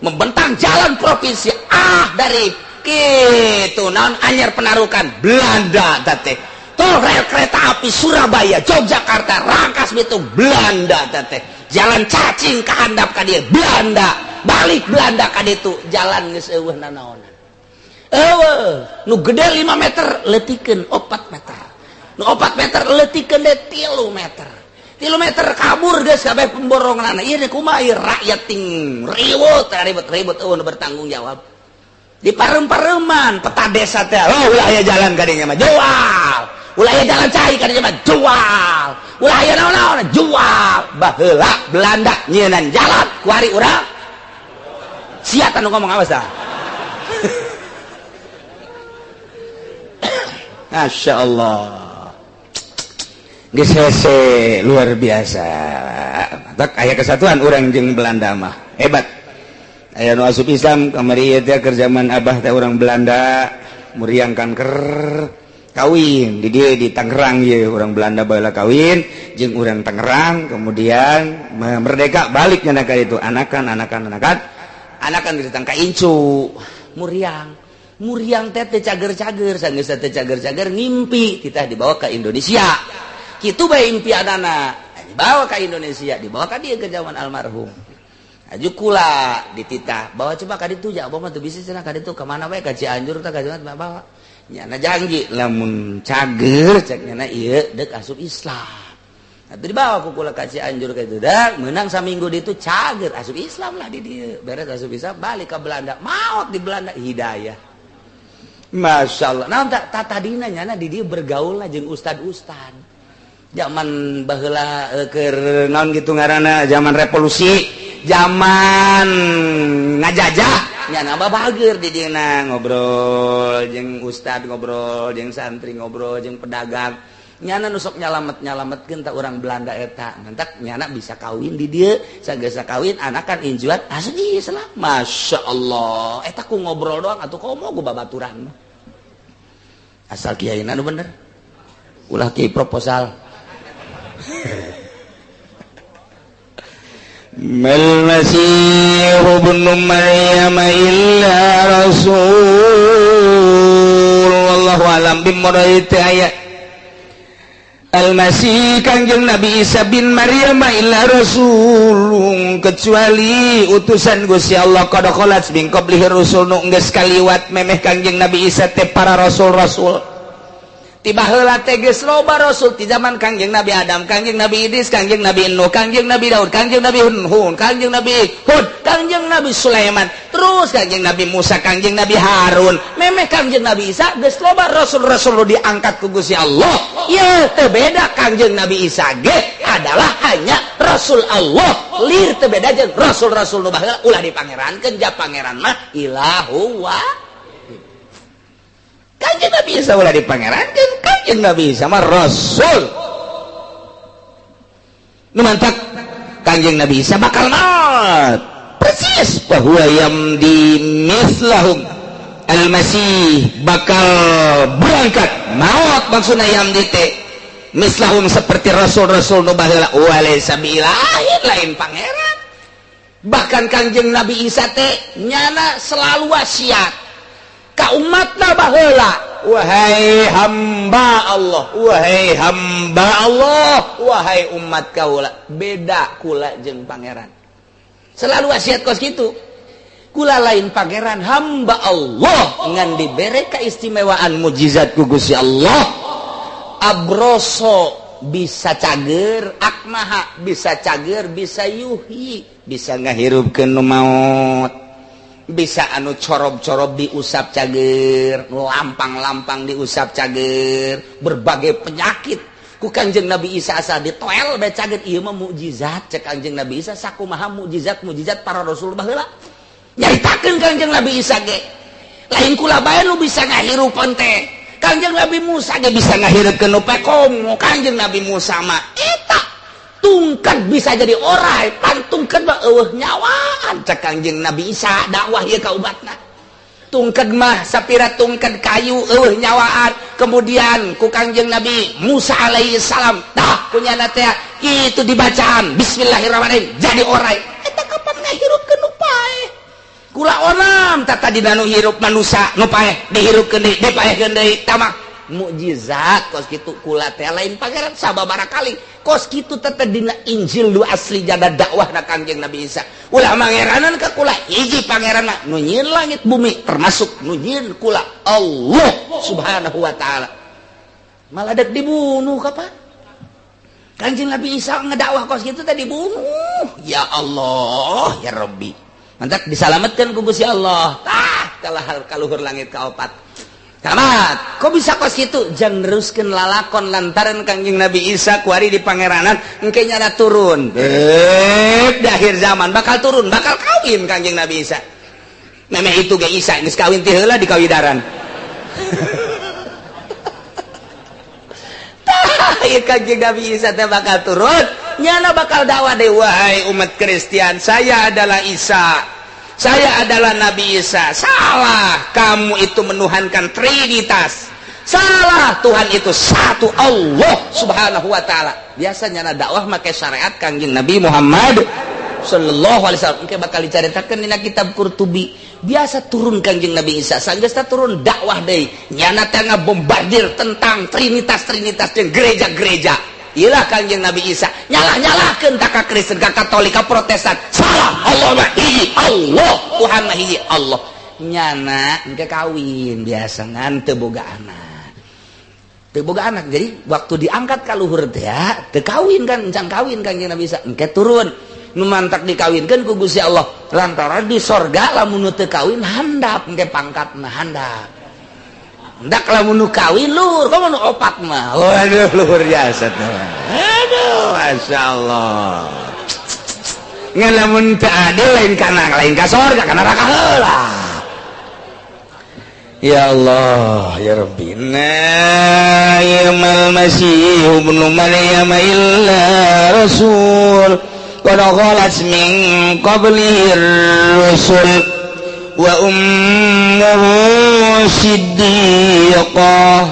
membentang jalan provinsi ah dari gitu naon anyar penarukan Belanda teh. Tol rel kereta api Surabaya Yogyakarta Rangkas Bitung Belanda teh. Jalan cacing ke handap ka dia Belanda, balik Belanda ka ditu jalan geus eueuh nanaonan, eueuh. Nu gede 5 meter leutikeun 4 meter, nu 4 meter leutikeun deui 3 meter, 3 meter kabur geus kabeh pemborongan. Ieu kumaha ieu rakyat ting ribut ribut ribut, eueuh nu bertanggung jawab. Di parem-pareman peta desa teh, oh, ulah aya jalan kadinya mah jual, ulah aya jalan cai kadinya mah jual, ulah aya naon-naon jual. Baheula Belanda nyieunnan jalan, kuari urang. Sia nu ngomong, awas dah. Masya Allah, geus hese, luar biasa. Tak aya kesatuan urang jeung Belanda mah hebat. Aya nu asup Islam kamari ieu teh, keur zaman Abah teh, orang Belanda muriang kanker kawin di dia di Tangerang ye. Orang Belanda baheula kawin jeung urang Tangerang, kemudian merdeka, balik nyana ka itu, anakan, anakan, anakan, anakan ditang ka incu muriang. Muriang teh teh cager-cager. Sanggeus teh cager-cager, ngimpi kita dibawa ke Indonesia. Kitu bae impianana, dibawa ke Indonesia, dibawa ka dieu ke zaman almarhum. Aju kula dititah bawa, coba ka ditu ya, abah mah teu bisa cenah ka ditu, ka mana bae, ka Cianjur tah, ka mana bawa. Nyana janji lamun cager, cek nyana ieu deuk asup Islam. Atuh dibawa ku kula ka Cianjur ka itu, dah menang saminggu di itu, cager, asup Islam lah di dieu. Beres asup Islam, balik ke Belanda, maut di Belanda, hidayah. Masya Allah. Nah, tak tadina nyana di dieu bergaul lah jeung ustad-ustad zaman baheula, keur naon gitu ngaranna, zaman revolusi, zaman ngajajah. Nyana babager di dina, ngobrol jeung ustad, ngobrol jeung santri, ngobrol jeung pedagang. Nyana nu sok nyalamet nyalametkeun tah orang Belanda eta. Mantak nyana bisa kawin di dieu. Sagesa kawin, anakan, injuan, asup Islam. Masya Allah, eta ku ngobrol doang atuh. Komo ku babaturan, asal kiai nu bener, ulah kiai proposal. ما المسيح ابن مريم إلا رسول والله أعلم بمراده. Ayat Al-Masih Kangjeng Nabi Isa bin Maryam illa rasulun, kecuali utusan Gusti Allah. Qad khalat min qablihi rusul, nu geus kaliwat memeh Kangjeng Nabi Isa teh para rasul-rasul. Tiba heula teh geus loba rasul, di zaman Kangjeng Nabi Adam, Kangjeng Nabi Idris, Kangjeng Nabi Nuh, Kangjeng Nabi Daud, Kangjeng Nabi Hud, Kangjeng Nabi Hud, Kangjeng Nabi Sulaiman, terus Kangjeng Nabi Musa, Kangjeng Nabi Harun. Memeh Kangjeng Nabi Isa geus loba rasul-rasul nu diangkat ku Gusti Allah. Ya teu beda, Kangjeng Nabi Isa ge adalah hanya rasul Allah, lir teu beda jeung rasul-rasul nu baheula. Ulah dipangerankeun, ja pangeran mah ilahu wa Kanjeng Nabi Isa ulah dipangerankeun. Kanjeng Nabi Isa mah rasul. Nu mantak Kanjeng Nabi Isa bakal maut persis, bahwa yamdi mislahum. Al-Masih bakal berangkat maut, maksudna yamdi teh mislahum, seperti rasul-rasul nu baheula. Walaysa biilahin, lain pangeran. Bahkan Kanjeng Nabi Isa teh nyana selalu wasiat ka umatna baheula, "Wahai hamba Allah, wahai hamba Allah, wahai umat kaula, beda kula jeung pangeran." Selalu wasiat kos gitu, "Kula lain pangeran, hamba Allah, ngan dibere keistimewaan mujizat ku Gusti Allah. Abroso bisa cager, akmaha bisa cager, bisa yuhyi, bisa ngahirupkeun nu maut, bisa anu corob-corob diusap cager, nu lampang-lampang diusap cager, berbagai penyakit ku Kanjeng Nabi Isa asa ditoel bae cager. Ieu mah mukjizat," cek Kanjeng Nabi Isa. Sakumaha mukjizat mukjizat para rasul baheula nyaritakeun Kanjeng Nabi Isa ge, lain kula bae nu bisa ngahirupan teh, Kanjeng Nabi Musa ge bisa ngahirupkeun nu komo Kanjeng Nabi Musa mah eta tungkat bisa jadi orai, pantungkeun mah eueuh nyawaan. Cek Kanjeng Nabi Isa dakwah ieu ka umatna, tungkat mah sapira tungkat kayu eueuh nyawaan. Kemudian ku Kanjeng Nabi Musa alaihi salam tah kunyana teh itu dibacaan bismillahirrahmanirrahim jadi orai. Eta kapan ngahirupkeun nu paeh? Kula onam tah tadi nu hirup manusia nu paeh dihirupkeun deui, dipaehkeun deui, tamak mukjizat kos kitu. Kula teh lain pangeran, sababaraha kali kos kitu teh dina Injil lu asli jada dakwah na Kangjeng Nabi Isa. Ulah mangeranan ka kula, hiji pangeran nu nyieun langit bumi, termasuk nu nyieun kula, Allah Subhanahu wa taala. Malah dek dibunuh kapan Kangjeng Nabi Isa ngedakwah kos kitu teh dibunuh. Ya Allah, ya Rabbi. Mantak disalamatkan ku Gusti Allah tah kalah kaluhur langit kaopat. Tamat, kok bisa kos kitu? Jang neruskeun lalakon, lantaran Kangjeng Nabi Isa kuari di pangeranan, engke nyana turun. Bek di akhir zaman bakal turun, bakal kawin Kangjeng Nabi Isa. Memeh itu ge Isa geus kawin ti heula di kawidaran. Tah ieu Kanjeng Nabi Isa teh bakal turun, nyana bakal dakwah deui, wahai umat Kristen, saya adalah Isa. Saya adalah Nabi Isa. Salah, kamu itu menuhankan Trinitas. Salah, Tuhan itu satu, Allah Subhanahu wa taala. Biasanya dakwah make syariat Kangjeng Nabi Muhammad sallallahu alaihi wasallam. Engke bakal dicaritakeun dina kitab Qurtubi. Biasa turun Kangjeng Nabi Isa, sanggeus turun dakwah deui. Nyana teh ngabombardir tentang trinitas-trinitas jeung gereja-gereja. Iyalah Kangjeng Nabi Isa nyalah-nyalahkeun ka Kristen, ka Katolik, ka Protestan. Salah, Allah mah hiji, Allah, Tuhan mah hiji, Allah. Nyana engke kawin biasa ngan teu boga anak. Teu boga anak. Jadi waktu diangkat ka luhur teh teu kawin kan, encan kawin Kangjeng Nabi Isa. Engke turun nu mantak dikawinkeun ku Gusti Allah. Lantaran di sorga lamun nu teu kawin handap engke pangkatna handap. Ndak lamun nu kawin luhur, komo nu opat mah. Waduh, luhur jasa teh. Aduh, masyaallah. Ngan lamun teu adil lain kana lain ka sorga, kana neraka heula. Ya Allah, ya Rabbi. Na yamal Masih ibnu Maryam illa rasul qad khalat min qablihi rusul wa ummuhu siddiqah.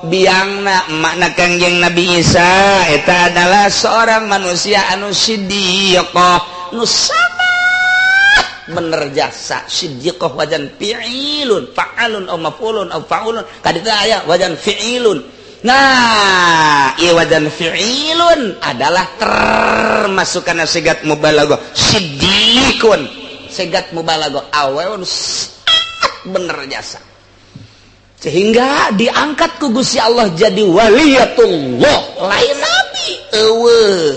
Biangna makna Kangjeng Nabi Isa eta adalah seorang manusia anu siddiqah, nu sangat bener jasa. Siddiqah wajan fi'ilun, fa'alun aw maf'ulun aw fa'ulun, kaditu aya wajan fi'ilun. Nah, ieu wajan fi'ilun adalah termasuk kana sigat mubalaghah. Siddiqun sigat mubalaghah, awewe bener jasa sehingga diangkat ku Gusti Allah jadi waliyatullah, lain nabi. Eueuh,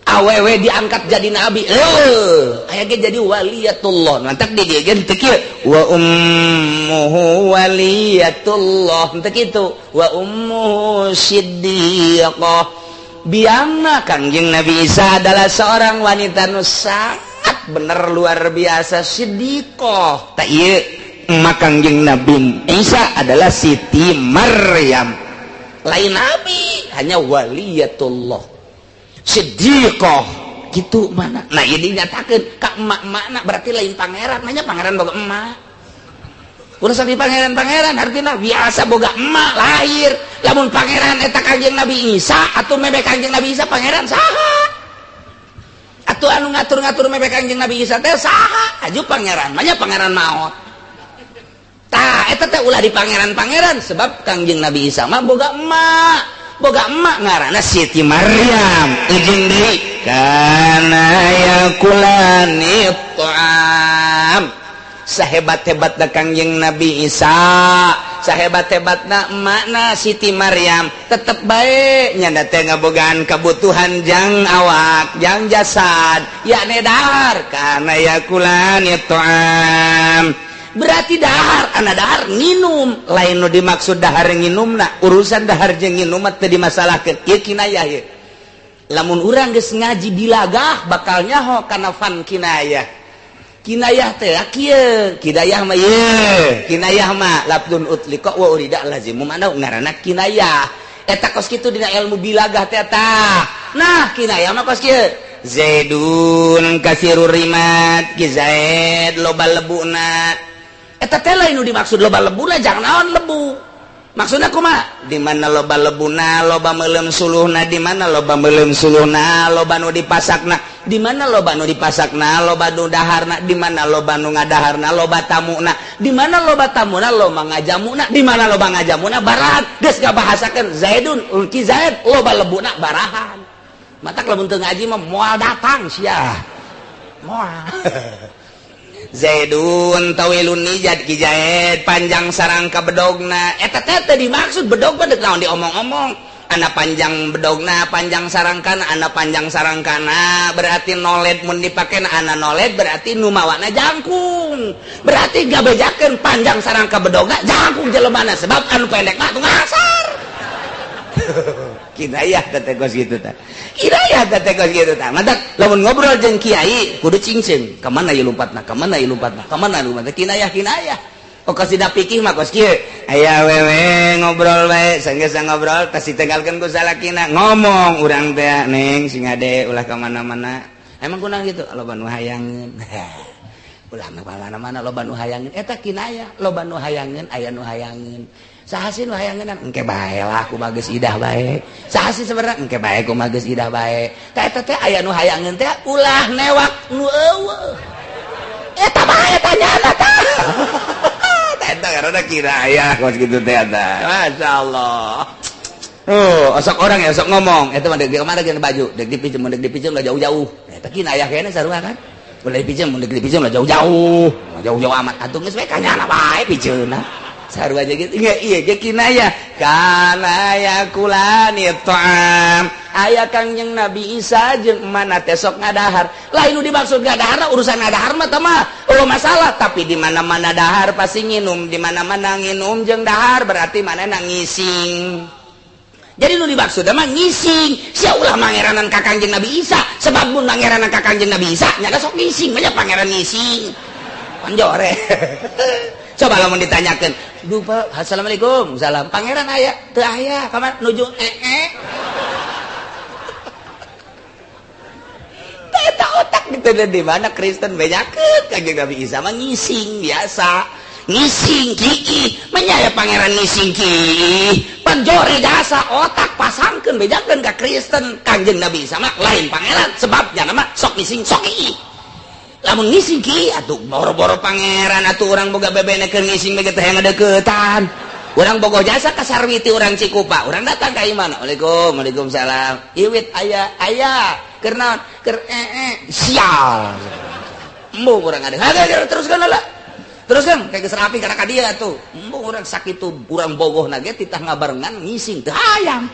awewe diangkat jadi nabi, eueuh, aya ge jadi waliyatullah. Mantak di dieu ge teu kieu wa ummuhu waliyatullah, teu kitu wa ummuhu siddiqah. Biangna Kangjeng Nabi Isa adalah seorang wanita nu sangat bener luar biasa, siddiqah. Tak ieu emak Kangjeng Nabi Isa adalah Siti Maryam, lain nabi, hanya waliyatullah, siddiqah gitu mana. Nah, ini dinyatakeun ka emak-emakna berarti lain pangeran, nanya pangeran boga emak. Urusan di pangeran-pangeran artinya biasa boga emak lahir. Lamun pangeran eta Kangjeng Nabi Isa atau mebe Kangjeng Nabi Isa pangeran saha? Atau anu ngatur-ngatur mebe Kangjeng Nabi Isa teh saha? Aju pangeran, manya pangeran maot. Tah eta teh ulah di pangeran-pangeran sebab Kangjeng Nabi Isa mah boga emak. Boga emak ngaranna Siti Maryam. Ujung deui kana yakulani ta'am. Sahebat-hebatna Kangjeng Nabi Isa, sahebat-hebatna emakna Siti Maryam, tetep bae nyanda teh ngabogaan kebutuhan jang awak, jang jasad, yakni dahar kana yakulani ta'am. Berarti dahar, ana dahar nginum, lain nu dimaksud dahar nginumna, urusan dahar jeung nginum mah teu dimasalahkeun. Ieu kinayah ieu. Lamun urang geus ngaji bilagah bakal nyaho kana fan kinayah. Kinayah teh kieu, kinayah mah ieu, kinayah mah lafdzun utliqa wa urida lazimu mana ngaranna kinayah. Eta kos kitu dina ilmu bilagah teh tah. Nah, kinayah mah kos kieu. Zaidun kasirur rimat, ki Zaid loba lebuna. Eta teh lain nu dimaksud loba lebuna, jangan naon lebu. Maksudna kumaha? Di mana loba lebuna, loba meuleum suluhna, di mana loba meuleum suluhna, loba nu dipasakna, di mana loba nu dipasakna, loba nu daharna, di mana loba nu ngadaharna, loba tamuna, di mana loba tamuna, loba ngajamuna, di mana loba ngajamuna, barahan. Geus ngabahasakeun Zaidun, ki Zaid loba lebuna barahan. Matak lamun teu ngaji mah moal datang sia. Moal. Zaidun tawilun nijad ki Zaid panjang sarangka bedogna. Eta teh teu dimaksud bedog mah deuk naon diomong-omong. Ana panjang bedogna, panjang sarangkana, ana panjang sarangkana berarti noled mun dipake ana noled berarti nu mawana jangkung. Berarti gabejakeun panjang sarangka bedogna jangkung jelemana sebab anu pendek mah ngasar. Kinayah teh kos kitu tah. Kinayah teh kos kitu tah. Matak lamun ngobrol jeung kiai kudu cingceung, ka mana ieu lompatna, ka mana ieu lompatna, ka mana lompatna, kinayah kinayah. Oh kasih pikih mah kos kieu. Aya wewe ngobrol bae, sanggeus ngobrol tas ditinggalkeun ku salakina, ngomong urang teh neng sing ade ulah ka mana-mana. Emang kunaon kitu? Loba nu hayangeun. Ulah ka mana-mana loba nu hayangeun. Eta kinayah, loba nu hayangeun, aya nu hayangeun. Saha sih nu hayangeun? Engke bae lah kumaha geus idah bae. Saha sih sebenarnya? Engke bae kumaha geus idah bae. Tah eta teh aya nu hayangeun teh ulah newak nu eueuh. Eta bae tanyana tah. Eta karena kinayah kos kitu teh eta. Masyaallah. Oh, osok orang ya osok ngomong. Eta mah deuk kamari geus baju, deuk dipinjem, deuk dipinjem lah jauh-jauh. Eta kinayah kene sarua kan. Ulah dipinjem, deuk dipinjem lah jauh-jauh. Jauh-jauh amat atuh geus we kanyana bae pijeunna. Sarua aja gitu. Iya, iya ge kinayah. Kana yakulani ta'am. Aya Kangjeng Nabi Isa jeung mana teh sok ngadahar. Lain nu dimaksud ngadahar urusan ngadahar mah teh mah eueuh masalah, tapi di mana-mana dahar pasti nginum, di mana-mana nginum jeung dahar berarti manehna ngising. Jadi nu dimaksud mah ngising. Sia ulah mangeranan ka Kangjeng Nabi Isa, sebab mun mangeranan ka Kangjeng Nabi Isa nya sok ngising, banyak pangeran ngising. Panjore. Coba lamun ditanyakeun, "Duh, Pak, assalamualaikum." Salam. Pangeran aya? Teu aya, kamar nuju ee. Eta otak gitu di mana Kristen bejakeun Kangjeng Nabi Isa mah ngising biasa. Ngising kiih, menyaya pangeran ngising kiih. Panjore jasa otak pasangkeun bejakeun ka Kristen Kangjeng Nabi Isa mah lain pangeran sebabnya nama sok ngising sok kiih. Lamun ngising ki atuh boro-boro pangeran atuh urang boga bebene keur ngising ge teh ngadeukeutan. Urang bogo jasa ka Sarwiti urang Cikupa, urang datang ka imana. Waalaikum, waalaikumsalam. Iwit aya aya keur naon? Keur ee sial. Embung urang ada. Teruskeun lah. Teruskeun kayak geus rapi kana ka dieu atuh. Embung urang sakitu urang bogohna ge titah ngabarengan ngising teu hayang.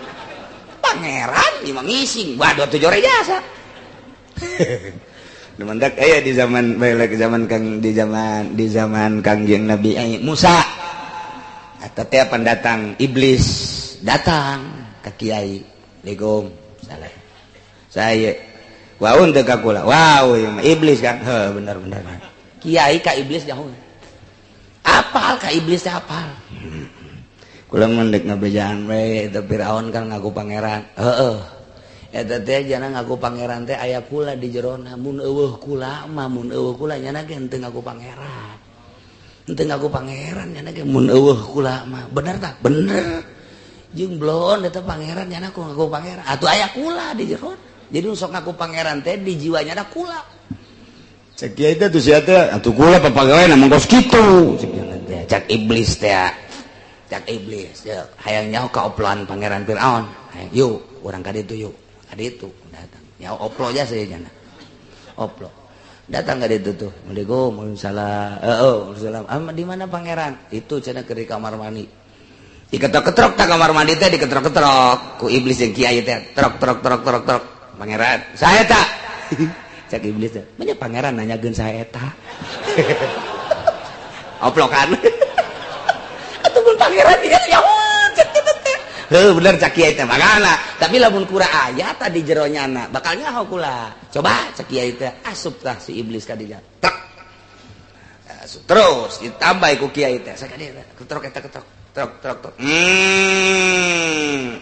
Pangeran ieu mah ngising, waduh atuh jore jasa. Mendak aya di zaman balik zaman Kang di zaman Kangjeng Nabi Musa. Eta teh pendatang iblis datang ka kiai. Assalamualaikum. Salam. Saya waun teu ka kula. Wow, ieu mah iblis kan. Heuh, bener bener. Kiai ka iblis jauh. Apal ka iblis teh apal. Kula mun deuk ngabejaan we eta Firaun kan ngaku pangeran. Heueuh. Eta teh jana ngaku pangeran teh aya kula di jerona, mun eueuh kula mah mun eueuh kula nyana ge henteu ngaku pangeran. Henteu ngaku pangeran nyana ge mun eueuh kula mah. Bener tah? Bener. Jeung blon eta pangeran nyana ku ngaku pangeran. Atuh aya kula di jerona. Jadi sok ngaku pangeran teh di jiwanya ada kula. Cek kiai teh tuh sia teh atuh kula papagawean mah kos kitu. Cek iblis teh. Cek iblis hayang nyaho ka oploan pangeran Firaun. Yuk, urang ka ditu yuk. Ada itu datang ya oplo aja saya jana oplo datang ke itu tuh Assalamualaikum waalaikumsalam. Ah, di mana pangeran itu cenah ke di kamar mandi diketrok-ketrok tak kamar mandi teh diketrok-ketrok ku iblis yang kiai teh trok trok trok trok trok pangeran saya tak cak iblis teh banyak pangeran nanyakeun saya eta oplokan ataupun pangeran ya ya heuh bener cak kiai teh makana tapi lamun kura aya tadi jero nyana bakal nyaho kula coba cak kiai teh asup tah si iblis ka dinya trek asup terus ditambah ku kiai teh sakadieu ketrok eta ketrok trok trok trok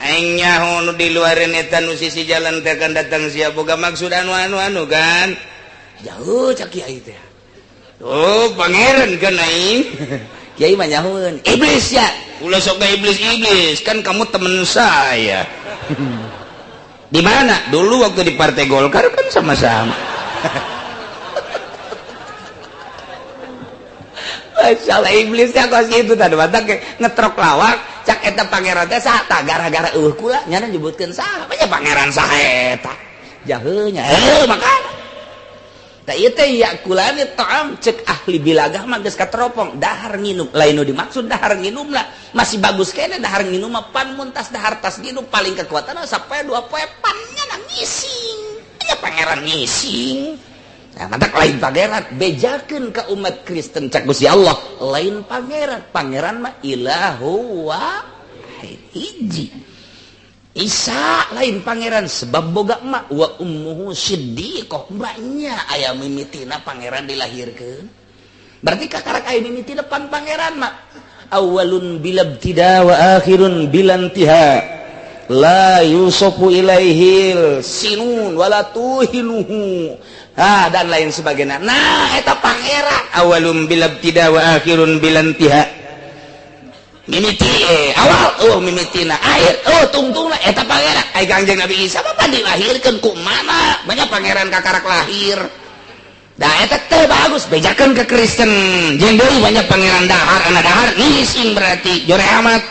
aing nyaho nu di luareun eta nu sisi jalan teh kan datang sia boga maksud anu anu anu kan jauh cak kiai teh oh pangeran kan aing kiai mah nyahoeun iblis ya ulah sok iblis-iblis kan kamu temen saya. Di mana? Dulu waktu di Partai Golkar kan sama-sama. Masalah iblisnya kos gitu tadi batak ngetrok lawak cak eta pangeran teh saha tah gara-gara eueuh kula nyana nyebutkeun saha nya pangeran saha eta jaheunya heuh makana tah ieu teh yakulani ta'am cek ahli bilagah mah geus kateropong dahar nginum lain nu dimaksud dahar nginum lah masih bagus kene dahar nginum mah pan mun tas dahar tas nginum paling kekuatan sapoe dua poe pan nya ngising nya pangeran ngising. Nah, mantak lain pangeran bejakeun ka umat Kristen cak Gusti Allah lain pangeran pangeran mah ilahu wahid hiji. Isa lain pangeran sebab boga emak, wa ummuhu siddiqah, emaknya aya mimitina pangeran dilahirkeun. Berarti kakarak aya mimitina pan pangeran mah. Awalun bila ibtida wa akhirun bila intiha, la yusofu ilaihil sinun wala tuhinuhu, ah, dan lain sebagainya. Nah, eta pangeran awalun bila ibtida wa akhirun bila intiha, mimiti awal, oh, mimitina akhir, oh, tungtungna eta pangeran. Ai Kangjeng Nabi Isa mah pan dilahirkeun ku mana banyak pangeran kakarak lahir. Da eta teh bagus bejakeun ke Kristen jeung deui banyak pangeran dahar, anak dahar ngising, berarti jore amat.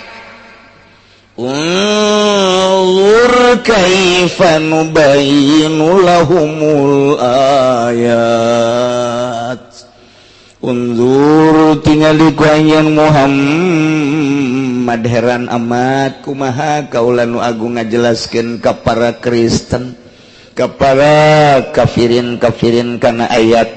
Unzur kaifa nubayyinu lahumul ayat. Unzur, tingali ku anjeun Muhammad, heran amat kumaha kaula nu agung ngajelaskeun ka para Kristen, ka para kafirin-kafirin kana ayat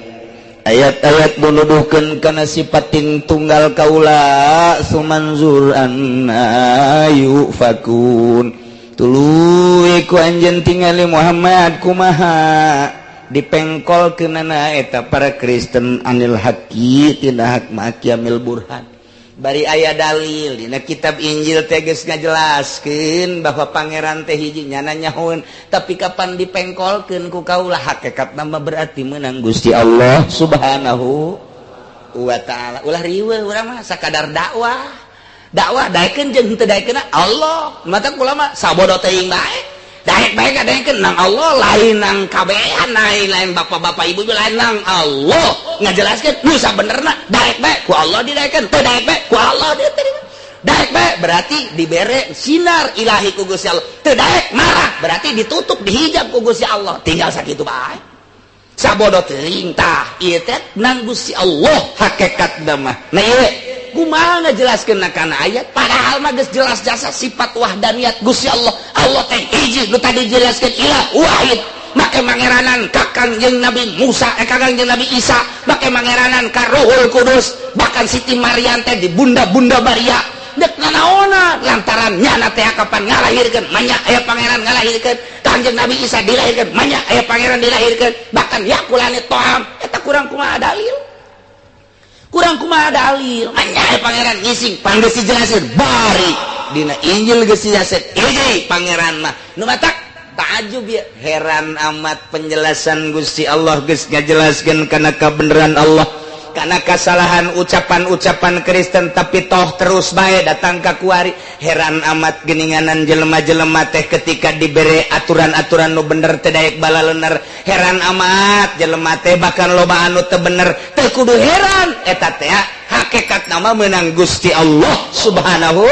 ayat-ayat nuduhkeun kana sifatin tunggal kaula. Sumanzur anna yufakun, tuluy ku anjeun tingali Muhammad kumaha dipengkol kenana eta para Kristen anil haqi tina hak ma'aqiyamil burhan, bari aya dalil dina kitab Injil teh geus ngajelaskeun bahwa pangeran teh hiji, nyana nyahoeun, tapi kapan dipengkolkeun ku kaula hakikat nama berarti menang Gusti Allah Subhanahu wa Ta'ala. Ulah riweuh, urang mah sakadar dakwah, dakwah daekeun jeung henteu daekeun Allah. Mata kula mah sabodo teuing bae, daek bae daekeun nang Allah, lain nang kabehan, lain lain bapak-bapak ibu, lain nang Allah. Ngajelaskeun nu sabenerna, daek bae ku Allah didaekeun, teu daek bae ku Allah diterima. Daek bae berarti dibere sinar ilahi ku Gusti Allah, teu daek marah berarti ditutup, dihijab ku Gusti Allah. Tinggal sakitu bae, sabodo teuing. Tah, ieu teh nang Gusti Allah hakikatna mah. Nah, ieu kumaha ngajelaskeun kana ayat, padahal mah geus jelas jasa sifat wahdaniyat Gusti Allah. Allah teh hiji, nu tadi jelaskeun ilah wahid, make mangeranan ka Kangjeng Nabi Musa, eh, ka Kangjeng Nabi Isa, make mangeranan ka Ruhul Kudus, bahkan Siti Maryam teh di bunda-bunda Maria dek nanaona lantaran nyana teh kapan ngalahirkeun manya aya pangeran ngalahirkeun. Kangjeng Nabi Isa dilahirkeun manya aya pangeran dilahirkeun, bahkan yakulani to'am. Eta kurang kumaha dalil, kurang kumaha dalil? Manya aya pangeran ngising, pan geus dijelasin, bari dina Injil geus dijelasin hiji pangeran mah. Nu matak ta'ajub ya, heran amat penjelasan Gusti Allah geus ngajelaskeun kana kebenaran Allah, karena kesalahan ucapan-ucapan Kristen, tapi toh terus bae datang ka kuari. Heran amat geninganan jelema-jelema teh ketika diberi aturan-aturan nu bener teu daek balalener. Heran amat jelema teh, bahkan loba anu teu bener. Teu kudu heran, eta teh hakikat nama menang Gusti Allah Subhanahu.